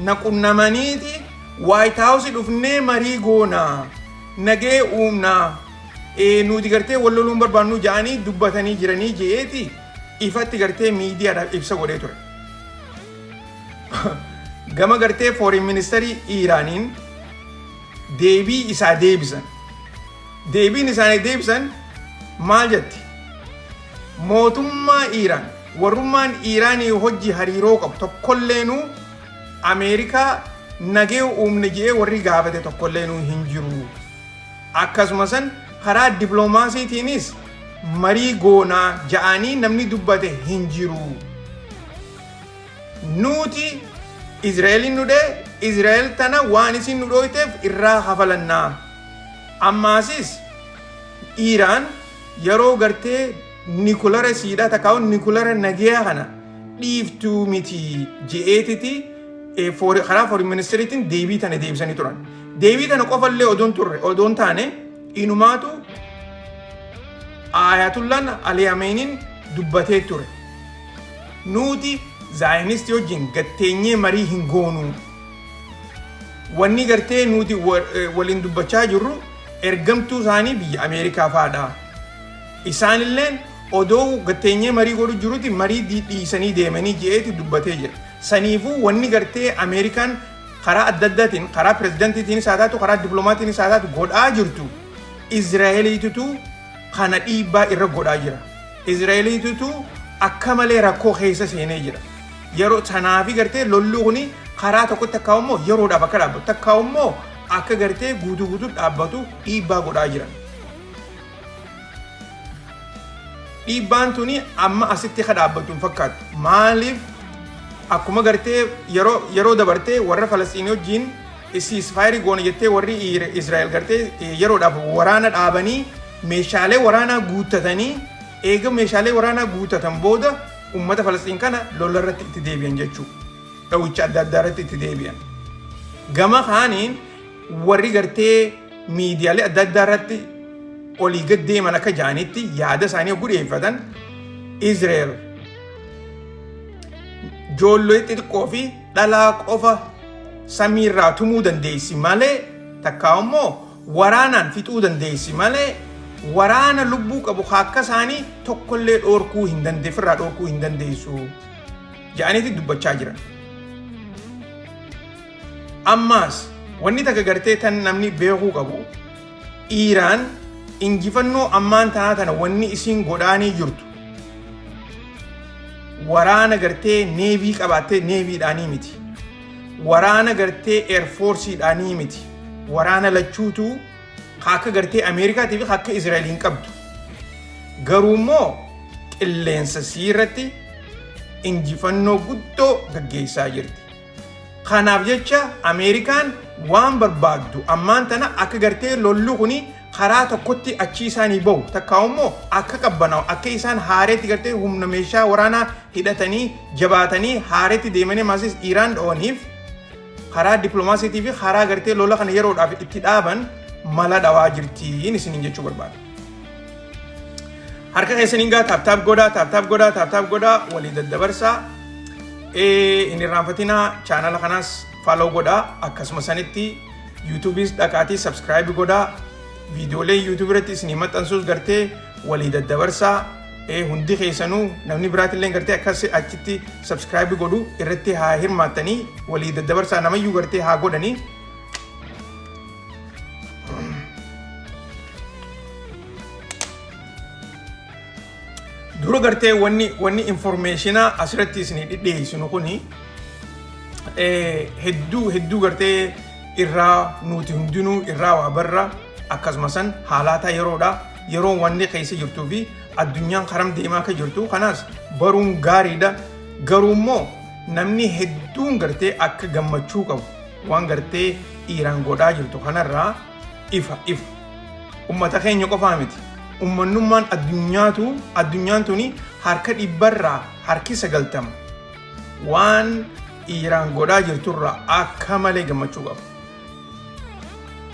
na qunnamaniiti White House dhufnee marii goonaa, nagee uumnaa, nuti gartee wal loluun barbaannu jedhanii dubbatanii jiranii je'eeti ifatti gartee miidiyaadhaaf ibsa godhee ture. Gama gartee foreign ministerii Iiraaniin deebii isaa deebisan. Deebiin isaanii deebisan maal jetti? Mootummaa Iiraan warrummaan Iiraanii hojii hariiroo qabu tokkolleenuu Ameerikaa nagee uumne je'ee warri gaafate tokkolleenuu hin jiru. Akkasuma san karaa dippiloomaasiitiinis marii goonaa ja'anii namni dubbate hin jiru. Nuti Israa'eliin nu dhee, Israa'el tana waan isin nu dhooyteef irraa hafalannaa. Ammaasis Iiraan yeroo gartee nikulara siidhaa takkaa'u nikulara nageeyaa kana dhiiftuu miti je'eetiti karaa foreign ministeriitiin deebii tana deebisanii turan. Deebii tana qofallee odoon turre odoon taane, inumaatu Ayatullaan Ali Ameeniin dubbatee ture. Nuti Zaayinistii wajjin gatteenyee marii hin goonuu. Wanni gartee nuti waliin dubbachaa jirru ergamtuu isaanii biyya Ameerikaa fa'aadha. Isaanilleen Odoo gatteenyee marii godhu jirutti marii dhiisanii deemanii je'eeti dubbatee jira. Saniifuu wanni gartee Ameerikaan karaa adda addaatiin, karaa pirezidantiitiinis haa taatu, karaa dippiloomaatiinis haa taatu godhaa jirtu, Izraa'eliitutu kana dhiibbaa irra godhaa jira. Izraa'eliitutu akka malee rakkoo keessa seenee jira. Yeroo sanaafi gartee lolli kuni karaa tokkotti takkaa immoo yeroodhaaf akka dhaabbatu, takkaa immoo akka gartee guutuu guutuu dhaabbatu dhiibbaa godhaa jiran. Dhiibbaan tuni amma asitti ka dhaabbattu hin fakkaattu. Maaliif? Akkuma gartee yeroo dabartee warra Falasxiinii wajjin ceasefire goona jettee, warri Israa'el gartee yeroodhaaf waraana dhaabanii meeshaalee waraanaa guuttatanii, eega meeshaalee waraanaa guuttatan booda ummata Falasxiin kana lola irratti itti deebi'an jechuudha. Dhawicha adda addaa irratti itti deebi'an. Gama kaaniin warri gartee miidiyaalee adda addaa irratti olii gad deeman akka ja'anitti, yaada isaanii yogguu dhiyeeffatan, Israa'el ijoollee xixiqqoo fi dhalaa qofa samiirraa tumuu dandeessi malee, takkaa immoo waraanaan fixuu dandeessi malee, waraana lubbuu qabu akka isaanii tokkollee dhoorkuu hin dandeessu, irraa dhoorkuu hin dandeessu jedhaniiti dubbachaa jiran. Ammaas wanni takka gartee tan namni beekuu qabu, Iiraan injifannoo ammaan tanaa tana wanni isiin godhaanii jirtu waraana gartee navy qabaattee navydhaanii miti. Waraana gartee air forceiidhaanii miti. Waraana lachuutu akka gartee Ameerikaatii fi akka Israa'el hin qabdu. Garuu immoo qilleensa sii irratti injifannoo guddoo gaggeessaa jirti. Kanaaf jecha Ameerikaan waan barbaaddu ammaan tana akka gartee lolli kuni karaa tokkotti achi isaanii bahu, takkaa immoo akka qabbanaa'u, akka isaan haareetti gartee humna meeshaa waraanaa hidhatanii jabaatanii haareetti deemanii maasis Iiraan dho'aniif, karaa dippiloomaasiitii fi karaa gartee lola kana yeroodhaaf itti dhaaban mala dhawaa jirtiin isiniin jechuu barbaada. Harka keessaniin gaa tap tap godhaa, tap tap godhaa, tap tap godhaa, walii daddabarsaa. Hin irraanfatinaa, chaanala kanaas follow godhaa, akkasuma sanitti YouTubeis dhaqaatii subscribe godhaa, viidiyoolee YouTube irratti isinii maxxansuus gartee walii daddabarsaa. Hundi keessanuu namni biraatillee gartee akkas achitti subscribe godhu irratti haa hirmaattanii, walii daddabarsaa, namayyuu gartee haa godhanii. Dura gartee wanni information asirratti isinii dhidhiyeessinu kuni hedduu hedduu gartee irraa nuti hundinuu irraa waa barra. Akkasuma san haalaataa yeroodha, yeroon wanni keessa jirtuu fi addunyaan karam deemaa akka jirtu kanaas baruun gaariidha. Garuu immoo namni hedduun gartee akka gammachuu qabu waan gartee Iiraan godhaa jirtu kanarraa ifa ifa. Ummata keenya qofaa miti, ummannummaan addunyaatu, addunyaan tuni harka dhibbarraa harki 90 waan Iiraan godhaa jirturraa akka malee gammachuu qaba.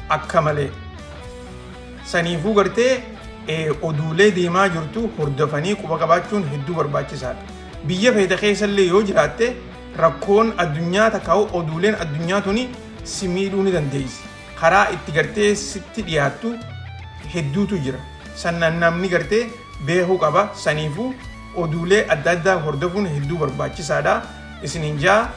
Akka malee. Saniifuu gartee oduulee deemaa jirtu hordofanii quba qabaachuun hedduu barbaachisaadha. Biyya feete keessallee yoo jiraatte, rakkoon addunyaa takkaa'u oduuleen addunyaa tuni si miidhuu ni dandeessi. Karaa itti gartee sitti dhiyaattu hedduutu jira. Sannan namni gartee beekuu qaba. Saniifuu oduulee adda addaa hordofuun hedduu barbaachisaadha. Isiniin jaa.